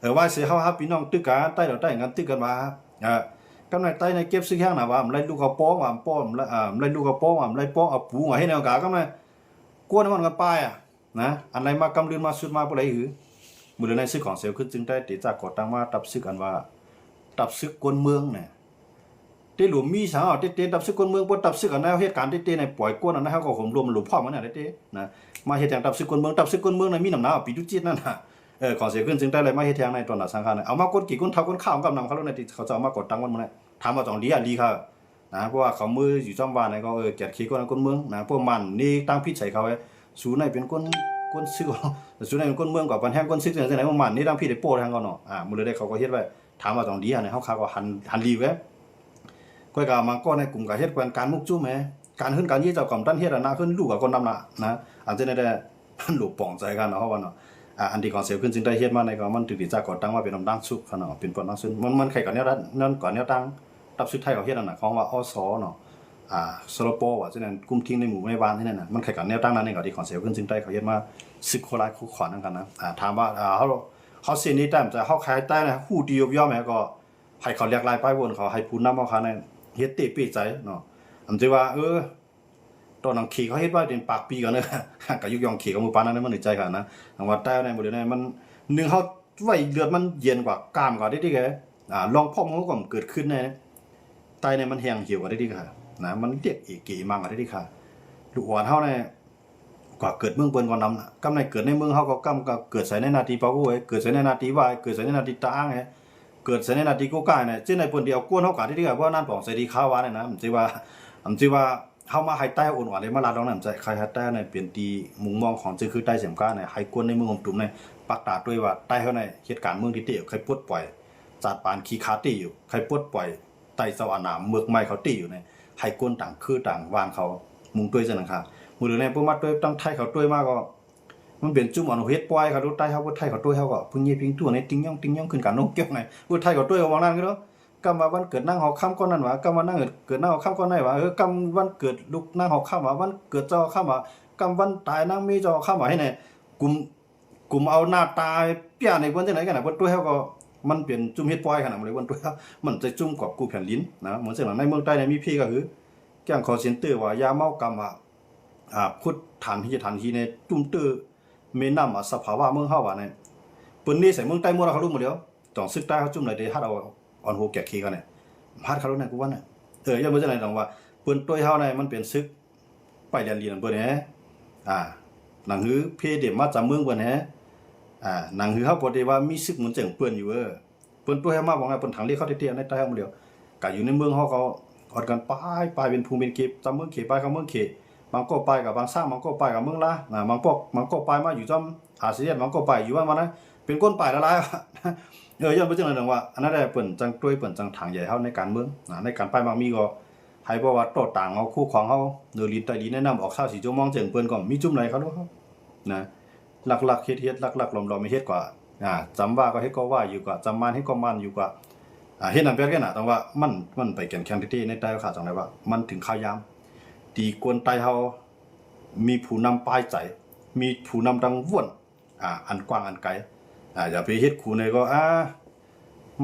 ເອີ ວ່າຊິເຮົາຫາພີ່ນ້ອງຕຶກກັນ ໃຕ້ລາວໃຕ້ກັນຕຶກກັນວ່າ ເອີ ກຳນາຍໃຕ້ໃນເກັບຊຶກແຮງນະ ວ່າມັນໄລ່ລູກເອົາປອງ ວ່າມັນປ້ອງ ເອີ ມັນໄລ່ລູກເອົາປອງ ວ່າມັນໄລ່ປ້ອງເອົາປູງ ວ່າເຮັດແນວກາ ກຳນາຍ ກວນມັນກັນໄປອະ ນະ ອັນໃດມາກຳລືນມາຊຸດມາບໍ່ໄດ້ຫື ມື້ເລີຍໃນຊຶກຂອງເສວຂຶ້ນຈຶ່ງໄດ້ເຕຈາກໍ່ຕັ້ງມາ ຕັບຊຶກອັນວ່າ ຕັບຊຶກກວນເມືອງນະ ເຕຫຼວມມີສາວເຕເຕ ຕັບຊຶກກວນເມືອງ ພວກຕັບຊຶກອັນໃດເຮັດການເຕເຕໃນປ່ອຍກວນອັນໃດເຮົາກໍໂຫມລວມຫຼວມພ້ອມກັນນະເຕເຕນະ ມາເຮັດຫຍັງຕັບຊຶກກວນເມືອງ ຕັບຊຶກກວນເມືອງໃນມີນຳໜາວປີຕຸຈິດນັ້ນນະ ເອີ ຂອງເສວຂຶ້ນຈຶ່ງໄດ້ເລີຍມາເຮັດແຮງໃນຕອນໜ້າສັງຄານ ເອົາມາກົນກີ້ກົນເຖົ້າກົນຂ້າວກັບນຳເຂົາໂລດໃນທີ່ເຂົາເຈົ້າເອົາມາກໍ່ຕັ້ງວັນມື້ນັ້ນ ຖາມວ່າຕ້ອງດີ ອາ ດີຄ່ະ ນະ ເພາະວ່າເຂົາມືຢູ່ຈອມບ້ານນີ້ກໍ ເອີ ກຽດເຄຄົນຄົນເມືອງນະ ພວກມັນນີ້ຕັ້ງຜິດໃສ່ເຂົາ ສູນໃຫ້ເປັນຄົນ ຄົນຊຶກ ສູນໃຫ້ເປັນຄົນເມືອງກໍບັນແຮງຄົນຊຶກຈັ່ງໃດ ພວກມັນນີ້ຕັ້ງຜິດໄດ້ໂປ້ທາງເຂົາເນາະ ອາ ມື້ເລີຍໄດ້ເຂົາກໍເຮັດໄວ້ ຖາມວ່າຕ້ອງດີ ອັນນີ້ເຮົາຂ້າກໍຫັນ ຫັນດີເວີຍ ຂ້ອຍກໍບາງກໍໃນກຸ່ມກໍເຮັດການມຸກຈຸ້ມແໝ ການເຮືອນການເຍເຈົ້າກໍບໍ່ທັນເຮັດ ອັນນະ ເຮືອນລູກກໍຄົນນຳນະ ນະ ອັນຈັ່ງໃດແດ່ ມັນຫຼູປອງໃຈກັນເນາະ ເຮົາວ່າເນາະ ອາ ອັນທີ່ຂອງເສວຂຶ້ນຈຶ່ງໄດ້ເຮັດມາໃນກໍມັນຖືກທີ່ຈະກໍ່ຕັ້ງມາເປັນອຳນາດສຸກເນາະ ເປັນປອນນາງຊຶນ ມັນ ມັນຄ້າຍກັນແນວນັ້ນ ນັ້ນກວ່າແນວຕັ້ງ ຕັບຊຶກໄທເຂົາເຮັດນັ້ນນະ ຂອງວ່າ ອສ ເນາະ ອາ ສລປ ວ່າ ຈັ່ງນັ້ນ ກຸ່ມທິງໃນໝູ່ໃນບ້ານທີ່ນັ້ນນະ ມັນຄ້າຍກັນແນວຕັ້ງນັ້ນເອງ ກໍທີ່ຂອງເສວຂຶ້ນຈຶ່ງໄດ້ເຂົາເຮັດມາ ຊຶກໂຄລາຍໂຄຂອນນຳກັນນະ ອາ ຖາມວ່າ ອາ ເຮົາ ເຮົາເສນນີ້ຕາມໃຈ ເຮົາຂາຍໃຕ້ນະ ຮູ້ທີ່ຍົບຍ້ອມແລ້ວກໍ ໃຫ້ເຂົາແລກລາຍປ້າຍໂຫວດ ເຂົາໃຫ້ຜູ້ນຳເຮົາຄະແນນເຮັດເຕະເປໃຈເນາະ ອັນທີ່ວ່າ ເອີ ຕອນນັ້ນເຂເຂົາເຮັດໄວ້ເປັນປາກປີກ່ອນເດີ ກະຍຸກຍ້ອງເຂເຂົາມື້ປານນັ້ນ ໃນໃຈຂ້ານະ ທາງວັດໃຕ້ໃນບໍລິເວນນັ້ນ ມັນ ໜຶ່ງ ເຮົາໄວ້ເລືອດມັນເຢັນກວ່າ ກ້າມກວ່າເດ້ເດ້ ອ່າ ລອງພ້ອມເຮົາກໍເກີດຂຶ້ນແນ່. ໃຕ້ນີ້ມັນແຮງຫຽວກັນໄດ້ດີຄ່ະນະ ມັນລຽກເອເກອີມັງກັນໄດ້ດີຄ່ະ. ລູກອ່ອນເຮົານີ້ກໍເກີດເມືອງເພິ່ນກໍນຳນະ ກຳໃນເກີດໃນເມືອງເຮົາກໍກຳ ກໍເກີດໃສ່ໃນໜ້າທີ່ປາໂກເອ ເກີດໃສ່ໃນໜ້າທີ່ວາຍ ເກີດໃສ່ໃນໜ້າທີ່ຕາອາງເອ ເກີດໃສ່ໃນໜ້າທີ່ໂກກາຍນະ ເຊັ່ນໃນເພິ່ນທີ່ເອົາກວນເຮົາກະໄດ້ດີຄ່ະ ເພາະນັ້ນປອງໃສ່ທີ່ຂາວວານະ ມັນຊິວ່າ ມັນຊິວ່າ ເຮົາມາໃຫ້ໃຕ້ເຮົາອ່ອນໆເດ້ ມາລາດລອງນັ້ນໃຈ ໃຫ້ໃຫ້ໃຕ້ເຮົານີ້ເປັນທີ່ມຸງມອງຂອງຊື່ຄືໃຕ້ສຽມການະ ໃຫ້ຄົນໃນເມືອງຫົວຕຸມນີ້ປັກຕາດ້ວຍວ່າໃຕ້ເຮົານີ້ເຮັດການເມືອງທີ່ເຕັມ ໃຫ້ປົດປ່ອຍຈາດປານຂີ້ຂາເຕັມຢູ່ ໃຫ້ປົດປ່ອຍໃຕ້ເຈົ້າອານາເມືອກໄມ້ເຂົາເຕັມຢູ່ນີ້ ໃຫ້ຄົນຕ່າງຄືຕ່າງວານເຂົາມຸງດ້ວຍຈັ່ງນັ້ນຄ່ະ. ມື້ເດີນີ້ເພິ່ນມາດ້ວຍ ທາງໄທເຂົາດ້ວຍມາກໍ ມັນເປັນຈຸ້ມອັນເຮັດປ່ອຍເຂົາດູ ໃຕ້ເຮົາ ຜູ້ໄທເຂົາດ້ວຍເຮົາກໍຜູ້ເຍພິງຕົວໃນຕິງຍ້ອງຕິງຍ້ອງຂຶ້ນກັນນົກກ້ຽວໃນ ຜູ້ໄທເຂົາດ້ວຍເຮົາວ່ານັ້ນຄືເນາະ. ກຳວ່າວັນເກີດນາງຫອຄຳກ່ອນນັ້ນວ່າ ກຳວ່ານາງເກີດນາງຫອຄຳກ່ອນໃນວ່າ ເອີ ກຳວັນເກີດລູກນາງຫອຄຳວ່າ ວັນເກີດເຈົ້າຫອຄຳວ່າ ກຳວັນຕາຍນາງເມເຈົ້າຫອຄຳວ່າ ໃຫ້ແນ່ ກຸມ ກຸມເອົາໜ້າຕາປຽໃນເພິ່ນຈັ່ງໃດກັນນະ ເພິ່ນດ້ວຍເຮົາກໍ ມັນເປັນຈຸ້ມເຮັດປ່ອຍຂະໜາດ ເພິ່ນດ້ວຍເຮົາ ມັນຈະຈຸ້ມກອບກູ້ແຜ່ນດິນນະ. ເໝືອນເຊັ່ນໃນເມືອງໃຕ້ນີ້ມີພີກະຄື ແກ້ງຄໍເຊັນເຕີວ່າ ຢາເມົາກຳວ່າ ອາ ຂຸດຖັນຫີ ຖັນຫີໃນຕຸ້ມເຕີແມ່ນ້ຳ ອາ ສະພາວະເມືອງເຮົາວ່ານີ້ ເພິ່ນເນໃສ່ເມືອງໃຕ້ໝົດ ເອົາເຂົາລົງໝົດແລ້ວ. ຕ້ອງສຶກໃຕ້ເຮົາຈຸ້ມໃດເດ ຮັດເອົາອ່ອນໂຫແກະເຄກັນນີ້ ຮັດເຂົາລົງໃນກູວ່ານະ. ເອີ ຢ້ານບໍ່ຈັ່ງໃດ ຕ້ອງວ່າເພິ່ນດ້ວຍເຮົານີ້ ມັນເປັນສຶກໄປແລ່ນລີນນຳເພິ່ນແຮ ອາ ໜັງຮືເພເດມມາຈຳເມືອງເພິ່ນແຮ ອາ ໜັງຮືເຮົາບໍ່ໄດ້ວ່າມີສຶກໝູນເຈີງເພິ່ນຢູ່ ເອີ ເພິ່ນໂຕໃຫ້ມາບອກໃຫ້ເພິ່ນທາງເລກເຂົາເຕະໆໃນໃຕ້ເຮົາໝົດແລ້ວ. ກະຢູ່ໃນເມືອງເຮົາກໍອອດກັນໄປ ໄປເປັນພູເປັນເຂດ ຈຳເມືອງເຂດ ໄປເຂົ້າເມືອງເຂດ ບາງກໍໄປກັບບາງຊ້າງ ບາງກໍໄປກັບເມືອງລາ ນະ ບາງພວກ ບາງກໍໄປມາຢູ່ຈຳອາຊີເອສ ບາງກໍໄປຢູ່ບ້ານມັນນະ ເປັນຄົນໄປຫຼາຍໆ. ເອີ ຍ້ອນເປັນຈັ່ງນັ້ນວ່າ ອັນນັ້ນແຫຼະ ເພິ່ນຈັ່ງໂຕຍ ເພິ່ນຈັ່ງຖາງໃຫຍ່ເຮົາໃນການເມືອງນະ ໃນການໄປມັກມີກໍໃຫ້ ເພາະວ່າຕໍ່ຕາງເຮົາ ຄູ່ຂອງເຮົາ ເໜືອລິນໃຕ້ລິນ ໃນນ້ຳອອກຊາວສີ່ຊົ່ວໂມງ ເຊິ່ງເພິ່ນກໍມີຈຸ້ມໃນເຂົາເນາະ. ນະ ລັກໆເຮັດໆ ລັກໆຫຼອມໆເຮັດກວ່າ ອາ ຈຳວ່າກໍເຮັດກໍວ່າຢູ່ກວ່າ ຈຳມານເຮັດກໍມານຢູ່ກວ່າ ອາ ເຮັດນຳແບບນັ້ນນະ. ແຕ່ວ່າມັນ ມັນໄປແກ່ນແຂງເດ້ໆ ໃນໃຕ້ເຮົາຂາດຈັ່ງໃດວ່າ ມັນເຖິງຄາວຍາມທີ່ຄົນໃຕ້ເຮົາມີຜູ້ນຳປາຍໃຈ ມີຜູ້ນຳດັງວນ ອາ ອັນກວ້າງອັນໄກ. ອາ ຢ່າໄປເຮັດຄູໃນກໍ ອາ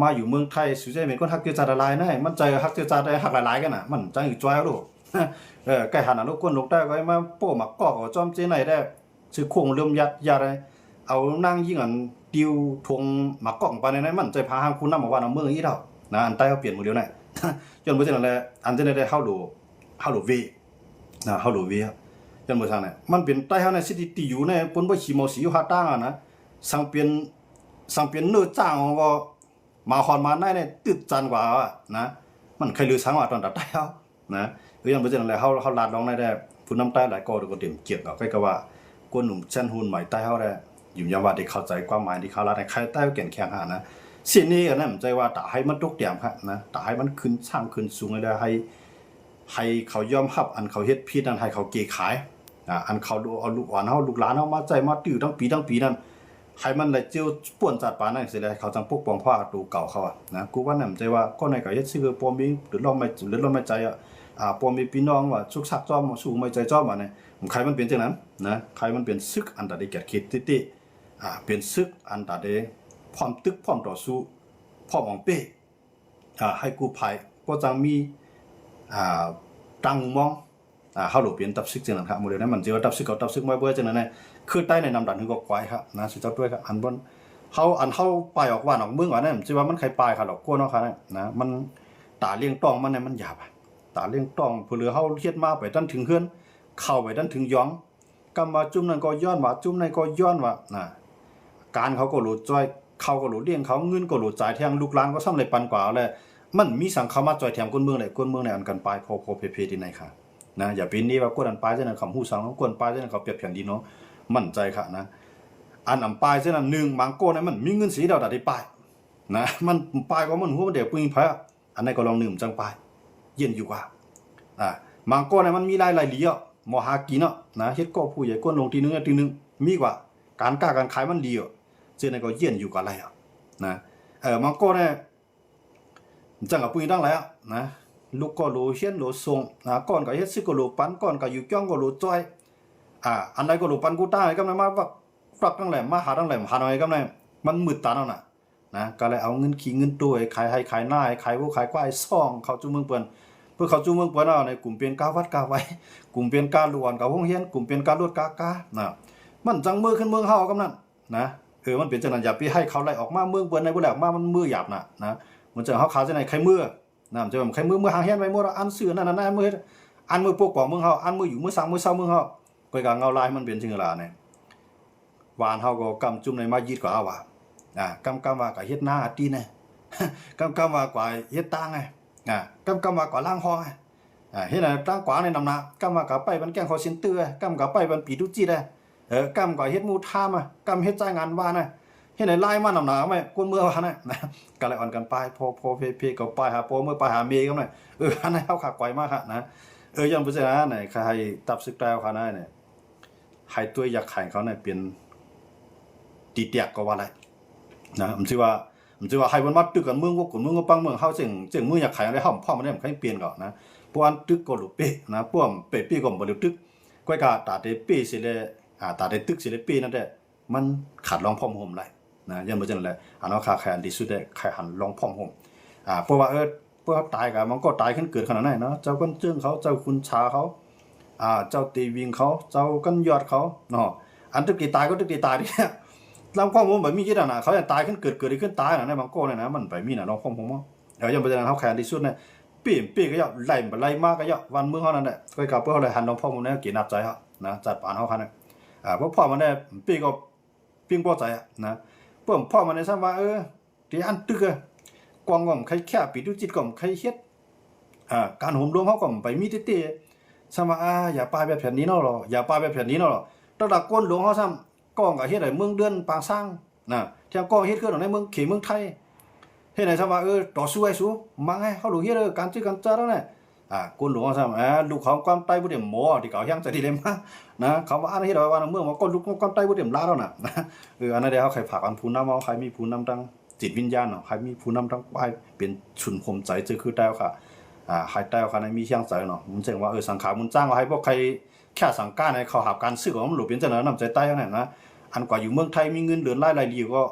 ມາຢູ່ເມືອງໄທ ສຸໃຈແມ່ນຄົນຮັກເຊື້ອຊາດຫຼາຍໆນະ ມັນໃຈຮັກເຊື້ອຊາດໄດ້ ຮັກຫຼາຍໆກັນນະ ມັນຈັ່ງອີກຈ່ອຍເອົາໂລດ. ເອີ ໃກ້ຫັ້ນນະ ຄົນລົງໃຕ້ກໍໃຫ້ມາໂປ້ໝາກກອກເອົາຈອມເຈໄນແດ່ ຊື່ໂຄ້ງເລີ່ມຍັດ ຍັດ ເອົານາງຍິງອັນຕິວຖົງໝາກກອກໄປໃນນັ້ນ ມັນໃຈພາຫາງຜູ້ນຳອອກບ້ານອອກເມືອງອີກແລ້ວນະ. ອັນໃຕ້ເຮົາປ່ຽນໝົດແລ້ວນະ ຍ້ອນບໍ່ເຊັ່ນນັ້ນແຫຼະ ອັນຈັ່ງໃດເຮົາໂລ ເຮົາໂລເວນະ ເຮົາໂລເວ ຍ້ອນບໍ່ຊ່າງນະ ມັນເປັນໃຕ້ເຮົາໃນສິດທີ່ຢູ່ໃນ ຄົນບໍ່ຂີ້ເມົາສີຢູ່ພາກຕ່າງຫັ້ນນະ ສັງເປັນ ສັງເປັນເນື້ອຈ້າງກໍ ມາຮອດມາໃນນີ້ຕື່ນຕັນກວ່ານະ ມັນໃຄລືສັງວ່າຕອນຕາໃຕ້ເຮົານະ. ຄືຢ່າງເປັນຈັ່ງນັ້ນແຫຼະ ເຮົາ ເຮົາລາດລອງໄດ້ແດ່ ຜູ້ນຳໃຕ້ຫຼາຍກໍ ກໍເຕັມກຽມເນາະ ໃກ້ກັບວ່າຄົນໜຸ່ມຊັ້ນຮຸ່ນໃໝ່ໃຕ້ເຮົາໄດ້ ຢືນຢັນວ່າທີ່ເຂົ້າໃຈຄວາມໝາຍທີ່ເຂົາລາດໃຫ້ໃຕ້ເຮົາແກ່ນແຂງຫານນະ. ສິ່ງນີ້ກໍນັ້ນ ໃຈວ່າຕາໃຫ້ມັນຕົກແຕ່ມຂະນະ ຕາໃຫ້ມັນຂຶ້ນສ້າງຂຶ້ນສູງໃຫ້ໄດ້ ໃຫ້ ໃຫ້ເຂົາຍອມຮັບອັນເຂົາເຮັດຜິດນັ້ນ ໃຫ້ເຂົາເກໄຂ ອາ ອັນເຂົາເອົາລູກອ່ອນເຮົາ ລູກຫຼານເຮົາມາໃຊ້ມາຕື້ທັງປີທັງປີນັ້ນ ໃຫ້ມັນໄດ້ເຈີປ່ນຈາດປານນັ້ນເສຍແລ້ວ ເຂົາຈັ່ງປົກປ້ອງພາໂຕເກົ່າເຂົາອະນະ. ກູວ່ານັ້ນ ໃຈວ່າກ່ອນໃນກໍເຮັດຊື່ພໍ່ແມ່ເດືອດຮ້ອນໄມ້ ເດືອດຮ້ອນໄມ້ໃຈອະ ອາ ພໍ່ແມ່ພີ່ນ້ອງວ່າສຸກສັກຈອມ ສູ້ໄມ້ໃຈຈອມ ອັນນີ້ ໃຄມັນເປັນຈັ່ງນັ້ນນະ ໃຄມັນເປັນສຶກອັນຕາເດແກດເຂດຕິຕິ ອາ ເປັນສຶກອັນຕາເດ ພ້ອມຕຶກ ພ້ອມຕໍ່ສູ້ ພ້ອມອອງເປ້ ອາ ໃຫ້ກູ້ໄພກໍຈັ່ງມີ ອາ ຕັ້ງມຸມມອງ ອາ ເຮົາໂລເປັນຕັບຊຶກຈັ່ງນັ້ນຄະ ໂມເດລນັ້ນ ມັນຊິວ່າຕັບຊຶກເກົ່າ ຕັບຊຶກໃໝ່ ບໍ່ຈັ່ງນັ້ນນະ ຄືໃຕ້ໃນນຳດັນຄືກໍກວາຍຄະນະ ຊິເຈົ້າດ້ວຍຄະ ອັນບ່ອນເຮົາ ອັນເຮົາປາຍອອກບ້ານອອກເມືອງວ່ານັ້ນ ຊິວ່າມັນໃຄປາຍຄະດອກ ກົວເນາະຄະນະ ມັນ ຕາລ້ຽງຕ້ອງມັນນະ ມັນຫຍາບ ຕາລ້ຽງຕ້ອງ ເຜື່ອເຮົາເຮັດມາໄປທັນເຖິງເຮືອນ ເຂົ້າໄປທັນເຖິງຢອງ ກຳວ່າຈຸ້ມນັ້ນກໍຍ້ອນວ່າ ຈຸ້ມນັ້ນກໍຍ້ອນວ່ານະ ການເຂົາກໍໂຫຼຈ່ອຍ ເຂົາກໍໂຫຼລ້ຽງເຂົາ ເງິນກໍໂຫຼຈ່າຍແທງ ລູກຫຼານກໍຊ່ຳໄດ້ປັນກວ່າເອົາແຫຼະ ມັນມີສັງເຂົ້າມາຈ່ອຍແຖມຄົນເມືອງແຫຼະ ຄົນເມືອງໃນອັນກັນປາຍພໍໆເພໆທີ່ໃນຄະນະ. ຢ່າໄປເນວ່າກົນອັນປາຍຈັ່ງນັ້ນ ຄຳຮູ້ສັງ ກົນປາຍຈັ່ງນັ້ນ ເຂົາປຽບແຜ່ນດິນເນາະ ໝັ້ນໃຈຄະນະ ອັນອຳປາຍຈັ່ງນັ້ນ ໜຶ່ງ ບາງກໍນະ ມັນມີເງິນສີດາວດາໄດ້ປາຍນະ ມັນປາຍກໍມັນຫົວມັນແດງປຶງໄຜ ອັນໃດກໍລອງໜຶ່ງຈັ່ງປາຍ ຢ້ຽນຢູ່ກວ່າ ອາ ບາງກໍນະ ມັນມີລາຍໄລ່ດີເນາະ ໝໍຫາກິນເນາະນະ ເຮັດກໍຜູ້ໃຫຍ່ ກົນລົງທີໜຶ່ງທີໜຶ່ງ ມີກວ່າ ການຄ້າການຂາຍມັນດີເນາະ ເຊັ່ນນັ້ນກໍຢ້ຽນຢູ່ກວ່າໄລເນາະ ເອີ ບາງກໍນະ ຈັ່ງກັບຜູ້ໃຫຍ່ທັງຫຼາຍນະ ລູກກໍໂຫຼຮຽນໂຫຼສົ່ງນະ ກ່ອນກໍເຮັດຊຶກກໍໂຫຼປັນ ກ່ອນກໍຢູ່ກ້ອງກໍໂຫຼຈ່ອຍ ອາ ອັນໃດກໍໂຫຼປັນກູຕ້າໃຫ້ກຳນະ ມາວັກຟັກທັງແຫຼມ ມາຫາທັງແຫຼມ ຫາໜ້ອຍກຳນະ ມັນມືດຕາເນາະນະ ນະ ກໍເລີຍເອົາເງິນຂີ້ເງິນໂຕ ໃຫ້ຂາຍໄຮ່ຂາຍນາ ໃຫ້ຂາຍງົວຂາຍຄວາຍ ຊ່ອງເຂົ້າສູ່ເມືອງເພິ່ນ ເພື່ອເຂົ້າສູ່ເມືອງເພິ່ນເອົາໃນກຸ່ມເປັນກາວັດກາໄວ ກຸ່ມເປັນກາຫຼວງກາໂຮງຮຽນ ກຸ່ມເປັນກາລົດກາການະ ມັນຈັ່ງເມືອຂຶ້ນເມືອງເຮົາກຳນັ້ນນະ ເອີ ມັນເປັນຈັ່ງນັ້ນ ຢ່າໄປໃຫ້ເຂົາໄລ່ອອກມາເມືອງເພິ່ນໃນ ບໍ່ໄລ່ອອກມາມັນເມືອຢາບນະ ນະ ເຈົ້າເຮົາຂາຍຈັ່ງໃດ ໃຄເມືອນະ ເຈົ້າໃຄເມືອ ເມືອຫາງແຮງໄປໝົດ ອັນຊື້ນັ້ນອັນນັ້ນ ເມືອເຮັດ ອັນເມືອປົກປ້ອງເມືອງເຮົາ ອັນເມືອຢູ່ເມືອສ້າງເມືອເຊົາເມືອງເຮົາ ຂ້ອຍກໍເງົາລາຍມັນເປັນຈັ່ງຊີ້ລະນີ້ ບ້ານເຮົາກໍກຳຈຸມໃນມາຍຶດກວ່າເຮົາວ່າ ອາ ກຳກຳວ່າກະເຮັດນາອາຕີນແນ່ ກຳກຳວ່າກວ່າເຮັດຕາງແນ່ ອາ ກຳກຳວ່າກວ່າລ້າງຫ້ອງແນ່ ອາ ເຮັດໃນຕາງກວ່າໃນນຳໜ້າ ກຳວ່າກະໄປບັນແກ້ງຄໍເຊັນເຕີ ກຳກະໄປບັນປີຕຸຈິດແນ່ ເອີ ກຳກະເຮັດມູທາມ ກຳເຮັດຈ່າຍງານວ່ານະ ເຮັດໃນລາຍມານຳໜ້າແມ່ ກົນເມືອວ່ານະ ກະເລີຍອ່ອນກັນໄປ ພໍ ພໍເພ ເພກໍໄປຫາພໍ່ເມືອໄປຫາແມ່ກັນນະ ເອີ ອັນນັ້ນເຮົາຂາກວາຍມາຂະນະ ເອີ ຍ້ອນເປັນຈັ່ງນັ້ນ ໃຫ້ຕັບສຶກຕາຍຂະນະ ໃຫ້ຕົວຢາກຂາຍເຂົານັ້ນເປັນຕີແຕກກໍວ່າໄດ້ນະ ມັນຊິວ່າ ມັນຊິວ່າໃຫ້ມັນມາຕຶກກັນເມືອງ ກົນເມືອງ ປັງເມືອງເຮົາ ເຊິ່ງ ເຊິ່ງເມືອງຢາກຂາຍໄດ້ ເຮົາພ້ອມມັນໄດ້ ມັນໃຫ້ປ່ຽນກໍນະ ພວກອັນຕຶກກໍຫຼູເປ້ນະ ພວກເປ້ ເປ້ກໍບໍ່ຫຼູຕຶກ ກ້ອຍກາຕາແຕ່ເປ້ຊິແລ ອາ ຕາແຕ່ຕຶກຊິແລເປ້ນັ້ນແຫຼະ ມັນຂາດລອງພ້ອມໂຮມໄດ້ນະ ຍ້ອນວ່າຈັ່ງນັ້ນແຫຼະ ອັນເຮົາຂາຍ ຂາຍອັນດີສຸດແຫຼະ ຂາຍຫັນລອງພ້ອມໂຮມ ອາ ເພາະວ່າ ເອີ ພວກເຮົາຕາຍກະມັນກໍຕາຍຂຶ້ນເກີດຂະໜາດນັ້ນເນາະ ເຈົ້າກັນເຈີງເຂົາ ເຈົ້າຂຸນສາເຂົາ ອາ ເຈົ້າເຕວິງເຂົາ ເຈົ້າກັນຍອດເຂົາເນາະ ອັນຕຶກຕີຕາຍກໍຕຶກຕີຕາຍເດ້ ລອງພ້ອມໂຮມບໍ່ມີຈິດຫັ້ນນະ ເຂົາຈະຕາຍຂຶ້ນເກີດ ເກີດຂຶ້ນຕາຍນະ ໃນບາງກໍນີ້ນະ ມັນໄປມີນະ ລອງພ້ອມໂຮມເນາະ ເອີ ຍ້ອນເປັນຈັ່ງນັ້ນ ເຮົາຂາຍອັນດີສຸດນະ ເປ້ ເປ້ກໍຢ່າ ໄລ່ໄປໄລ່ມາກໍຢ່າ ບ້ານເມືອງເຮົານັ້ນແຫຼະ ຂ້ອຍກໍເພື່ອເຮົາໄດ້ຫັນລອງພ້ອມໂຮມໃນເກນນັບໃຈເຮົານະ ຈັດປານເຮົາຂະນະ ອາ ເພາະພ້ອມມັນໄດ້ ເປ້ກໍ ເປັນບໍ່ໃຈນະ ເພິ່ນພ້ອມມາໃນຊ້ຳວ່າ ເອີ ທີ່ອັນຕຶກ ກວາງກໍບໍ່ໃຄ່ແຄບ ປີຕຸຈິດກໍບໍ່ໃຄ່ເຮັດ ການໂຮມລວມເຮົາກໍບໍ່ໄປມີເຕໆ ຊ້ຳວ່າ ອາ ຢາປ່າແບບແຜ່ນດິນເຮົາເນາະ ຢາປ່າແບບແຜ່ນດິນເຮົາເນາະ ຕັ້ງແຕ່ກົນຫຼວງເຮົາຊ້ຳ ກອງກໍເຮັດໃຫ້ເມືອງເດືອນປາງຊ້າງນະ ແຖມກອງເຮັດເຂື່ອນໃນເມືອງເຂດເມືອງໄທ ເຮັດໃຫ້ຊ້ຳວ່າ ເອີ ຕໍ່ສູ້ໃຫ້ສູ້ ມັງໃຫ້ເຮົາຫຼູເຮັດ ເອີ ການຈື່ການຈາເນາະ ອາ ກົນຫຼວງຊ້ຳ ອາ ລູກຂອງຄວາມໃຕ້ບໍ່ເຕັມໝໍ ທີ່ເຂົາແຮງໃຈທີ່ໄດ້ມານະ ເຂົາວ່າອັນເຮັດໃຫ້ວ່າເມືອງ ມັນກໍລູກຂອງຄວາມໃຕ້ບໍ່ເຕັມລາວແລ້ວນະ ເອີ ອັນນັ້ນເດ້ ເຮົາໃຫ້ຝາກອັນຜູ້ນຳເຮົາ ໃຫ້ມີຜູ້ນຳທາງ ຈິດວິນຍານເນາະ ໃຫ້ມີຜູ້ນຳທັງຝ່າຍເປັນສູນໂຮມໃຈ ເຈົ້າຄືໃຕ້ເຮົາຂະ ອາ ໃຫ້ໃຕ້ເຮົາຂະໃນມີຮຽງໃຈເນາະ ມັນເຊິ່ງວ່າ ເອີ ສັງຂາມຸນຈ້າງ ໃຫ້ພວກໃຄແຄ່ສັງການໃຫ້ເຂົ້າຫາການສຶກ ມັນຫຼູເປັນຈັ່ງໃດນຳໃຈໃຕ້ເຮົານັ້ນນະ ອັນກວ່າຢູ່ເມືອງໄທມີເງິນເດືອນລາຍໄລ່ດີກໍ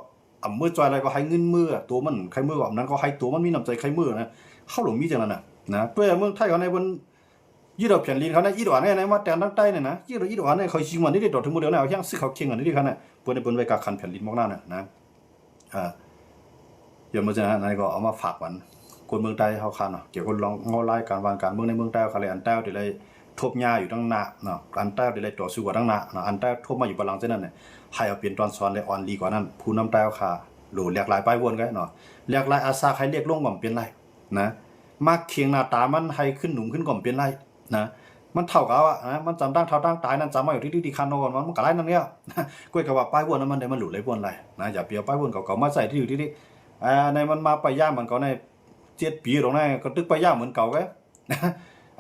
ອຳເມີຈ່ອຍລາຍກໍໃຫ້ເງິນເມືອ ໂຕມັນໃຄ່ເມືອ ອັນນັ້ນກໍໃຫ້ໂຕມັນມີນ້ຳໃຈໃຄ່ເມືອນະ ເຮົາຫຼູມີຈັ່ງນັ້ນນະ ນະ ເພື່ອເມືອງໄທເຮົາໃນເພິ່ນ ຍຶດເອົາແຜ່ນດິນເຂົາໃນອິດອອນໃນ ໃນມາແຕນທາງໃຕ້ນີ້ນະ ຍຶດເອົາອິດອອນໃນ ເຂົາຊິງມັນນີ້ເດ້ ຕໍ່ເຖິງມື້ດຽວນີ້ ເອົາແຮງຊຶກເຂົາເຄັ່ງກັນນີ້ເດ້ຂະນະ ເພິ່ນໄດ້ເບິ່ງໄວ້ກັກຂັນແຜ່ນດິນໝວກໜ້ານະນະ ເອີ ຢ່າມາຈັ່ງນັ້ນ ອັນນີ້ກໍເອົາມາຝາກປັນຄົນເມືອງໃຕ້ເຮົາຂະເນາະ ກ່ຽວກັບລອງເວົ້າລາຍການບ້ານການເມືອງໃນເມືອງໃຕ້ເຮົາຂະ ແລະ ອັນໃຕ້ທີ່ໄດ້ທົບຫຍ້າຢູ່ທາງໜ້າເນາະ ອັນໃຕ້ທີ່ໄດ້ຕໍ່ສູ້ກັນທາງໜ້າເນາະ ອັນໃຕ້ທົບມາຢູ່ປາຫຼັງຈັ່ງນັ້ນ ໃຫ້ເອົາເປັນຕອນສອນ ແລະ ອ່ອນດີກວ່ານັ້ນ ຜູ້ນຳໃຕ້ເຮົາຂະ ໂຫຼ ແຫຼກຫຼາຍປາຍບ່ອນກໍເນາະ ແຫຼກຫຼາຍອາສາໃຫ້ເລກລົງກໍບໍ່ເປັນໄລ ນະ ມາເຄັ່ງໜ້າຕາມັນໃຫ້ຂຶ້ນໜຸ່ມຂຶ້ນກໍບໍ່ເປັນໄລນະ ມັນເທົ່າກັບວ່ານະ ມັນຈຳຕັ້ງເທົ່າຕັ້ງຕາຍນັ້ນ ຈຳມາຢູ່ທີ່ ທີ່ ທີ່ຄາໂນມັນ ມັນກໍໄລນັ້ນແລ້ວ ກ້ອຍກໍວ່າປາຍບ່ອນນັ້ນມັນໄດ້ ມັນຫຼູໄດ້ບ່ອນໄລນະ ຢ່າໄປເອົາປາຍບ່ອນເກົ່າໆມາໃສ່ທີ່ຢູ່ທີ່ນີ້ ອາ ໃນມັນມາໄປຢ້າມມັນກໍໃນເຈັດປີດອກນະ ກໍຕຶກໄປຢ້າມເໝືອນເກົ່າເວີຍ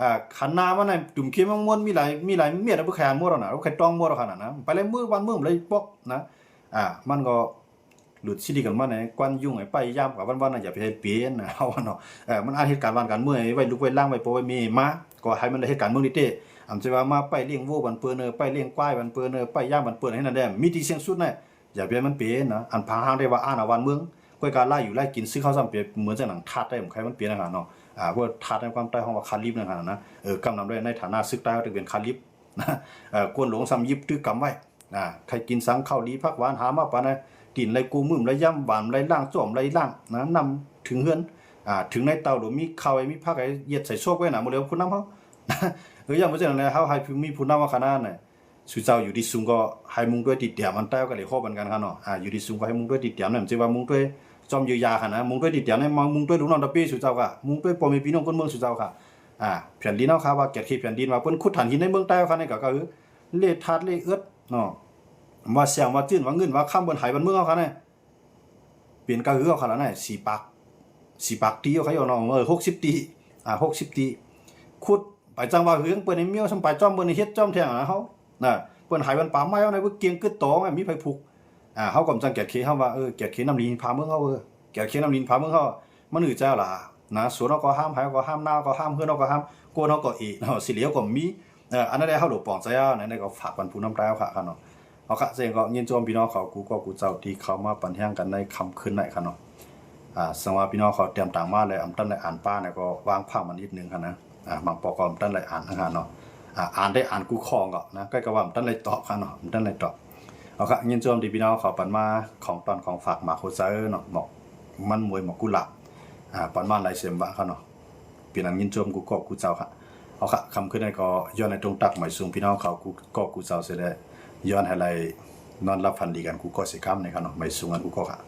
ອາ ຄັນໜ້າມັນໃນຕຸ່ມເຄມັນມ່ວນ ມີຫຼາຍ ມີຫຼາຍເມັດ ບໍ່ໃຄ່ຫານໝົດດອກນະ ບໍ່ໃຄ່ຕ້ອງໝົດດອກຂະໜາດນັ້ນ ໄປຫຼາຍມື້ວັນມື້ມັນຫຼາຍປົກນະ ອາ ມັນກໍ ຫຼຸດຊິລິກັນມາໃນກວນຍຸງໃຫ້ໄປຢ້າມກັນວັນໆນະ ຢ່າໄປເຮັດເປັນນະ ເຮົາວ່າເນາະ ເອີ ມັນອາດເຮັດການບ້ານການເມືອງໃຫ້ໄວ້ລູກໄວ້ຫຼານໄວ້ພໍ່ໄວ້ແມ່ມາ ກໍໃຫ້ມັນໄດ້ເຮັດການເມືອງຕິເຕ ອຳຈະວ່າມາໄປລ້ຽງໂວບັນເປີເນີ ໄປລ້ຽງຄວາຍບັນເປີເນີ ໄປຢ້າມບັນເປີເນີ ໃຫ້ນັ້ນແດ່ ມີທີ່ສິ້ນສຸດນະ ຢ່າໄປໃຫ້ມັນເປັນນະ ອັນພາງທາງໄດ້ວ່າອານາວານເມືອງ ກ້ອຍກາລາຍຢູ່ລາຍກິນ ຊຶກເຮົາຊ້ຳເປັນເໝືອນຈັ່ງໜັງທາດໄດ້ ບໍ່ໃຫ້ມັນເປັນນະເນາະ ອາ ພວກທາດໃນຄວາມໃຕ້ເຮົາວ່າຄາລິບນະນະ ເອີ ກຳນຳໄດ້ໃນຖານະຊຶກໃຕ້ເຮົາຖືເປັນຄາລິບ ນະ ເອີ ກົນຫຼວງຊ້ຳຍຶບຖືກຳໄວ້ ນະ ໃຜກິນສັງເຂົ້າຫຼີຜັກຫວານຫາມາປານໃດ ກິນໄດ້ກູມື້ໄດ້ຢາມ ຫວານໄດ້ລ້າງ ຈ້ອມໄດ້ລ້າງ ນະ ນ້ຳເຖິງເຮືອນ ອາ ເຖິງໃນເຕົາໂດມີເຂົ້າໃຫ້ມີຜັກໃຫ້ຢຽດໃສ່ຊອບໄວ້ນະ ບໍ່ເຫຼືອຜູ້ນຳເຮົາ ເອີ ຢ່າງບໍ່ເຊັ່ນນັ້ນແຫຼະ ເຮົາໃຫ້ມີຜູ້ນຳເຮົາຂະໜາດນັ້ນ ສູ່ເຈົ້າຢູ່ທີ່ສູງກໍໃຫ້ມຸງດ້ວຍຕິດຕາມ ອັນໃຕ້ກໍໄດ້ຮອບເໝືອນກັນຂະເນາະ ອາ ຢູ່ທີ່ສູງກໍໃຫ້ມຸງດ້ວຍຕິດຕາມ ນັ້ນຊິວ່າມຸງດ້ວຍ ຈອມຢູ່ຢາຂະນະ ມຸງດ້ວຍຕິດຕາມ ໃນມຸງດ້ວຍລູກນ້ອງຕາເປ້ສູ່ເຈົ້າກະ ມຸງດ້ວຍພໍ່ແມ່ພີ່ນ້ອງຄົນເມືອງສູ່ເຈົ້າກະ ອາ ແຜ່ນດິນເຮົາຄະ ວ່າກຽດເຂດແຜ່ນດິນ ວ່າເພິ່ນຂຸດຖ່ານຫີນໃນເມືອງໃຕ້ເຮົາຄະ ໃນກໍຄື ເລດທາດເລດເອິດເນາະ ວ່າແຊງວ່າຈື້ນວ່າເງິນວ່າຄຳ ເພິ່ນໃຫ້ບ້ານເມືອງເຮົາຄະນະ ເປັນກະຮືເຮົາຄະລະນະ ສີ່ປາກ ສີ່ປາກຕີເຮົາຄະເນາະ ເອີ ຫົກສິບຕີ ອາ ຫົກສິບຕີ ຂຸດໄປຈັ່ງວ່າເຮືອງເພິ່ນໃນເມວ ສ່ຳປາຍຈອມເພິ່ນເຮັດຈອມແທງນະເຮົານະ ເພິ່ນໃຫ້ບັນປາໄມ້ເຮົາໃນເພິ່ນກຽງກຶດຕອງ ມີໃຜຜູກ ອາ ເຮົາກໍບໍ່ຈັ່ງກຽດເຂດ ເຮົາວ່າ ເອີ ກຽດເຂດນ້ຳລິນຜາເມືອງເຮົາ ເອີ ກຽດເຂດນ້ຳລິນຜາເມືອງເຮົາ ມັນອືດໃຈເຮົາລະ ນະ ສວນເຮົາກໍຫ້າມ ໄຮ່ເຮົາກໍຫ້າມ ນາເຮົາກໍຫ້າມ ເຮືອນເຮົາກໍຫ້າມ ໂກນເຮົາກໍເອເນາະ ຊິເຫຼືອເຮົາກໍມີ ເອີ ອັນນັ້ນແຫຼະ ເຮົາຫຼູປອງໃຈເຮົາ ໃນກໍຝາກບັນຜູ້ນຳໃຕ້ເຮົາຄະເນາະ ເອົາຄະ ເຊິ່ງກໍຍິນຊົມພີ່ນ້ອງເຂົາ ກູ່ກໍກູ່ເຈົ້າ ທີ່ເຂົ້າມາປັນແຮງກັນໃນຄ່ຳຄືນໃນຄະເນາະ ອາ ສຳລັບພີ່ນ້ອງເຂົາຕຽມຕາມມາແລ້ວ ອຳຕັນໄດ້ອ່ານປານ ແລ້ວກໍວາງພາບມັນນິດໜຶ່ງຄະນະ ອາ ບາງປອກກໍອຳຕັນໄດ້ອ່ານນະຄະເນາະ ອາ ອ່ານໄດ້ອ່ານກູ່ຂອງກໍນະ ໃກ້ກັບວ່າອຳຕັນໄດ້ຕອບຄະເນາະ ອຳຕັນໄດ້ຕອບ ເອົາຄະ ຍິນຊົມທີ່ພີ່ນ້ອງເຂົາປັນມາ ຂອງຕ້ອນຂອງຝາກ ໝາກຫົວໃຈເນາະ ໝາກມັນມວຍ ໝາກກຸຫຼາບ ອ່າ ປະມານຫຼາຍເຊມວະເຂົາເນາະ. ເປັນອັນຍິນຊົມກູ່ເກາະກູ່ເຈົ້າຄະ. ເອົາຄະ ຄ່ຳຄືນນີ້ກໍຍ້ອນໃຫ້ຕົງຕັກໝາຍສູງພີ່ນ້ອງເຂົາກູ່ເກາະກູ່ເຈົ້າເສຍແລ້ວ ຍ້ອນໃຫ້ໄຫຼນອນຫຼັບຝັນດີກັນກູ່ເກາະເສຍຄ່ຳນີ້ຄະເນາະ ໝາຍສູງກັນກູ່ເກາະຄະ.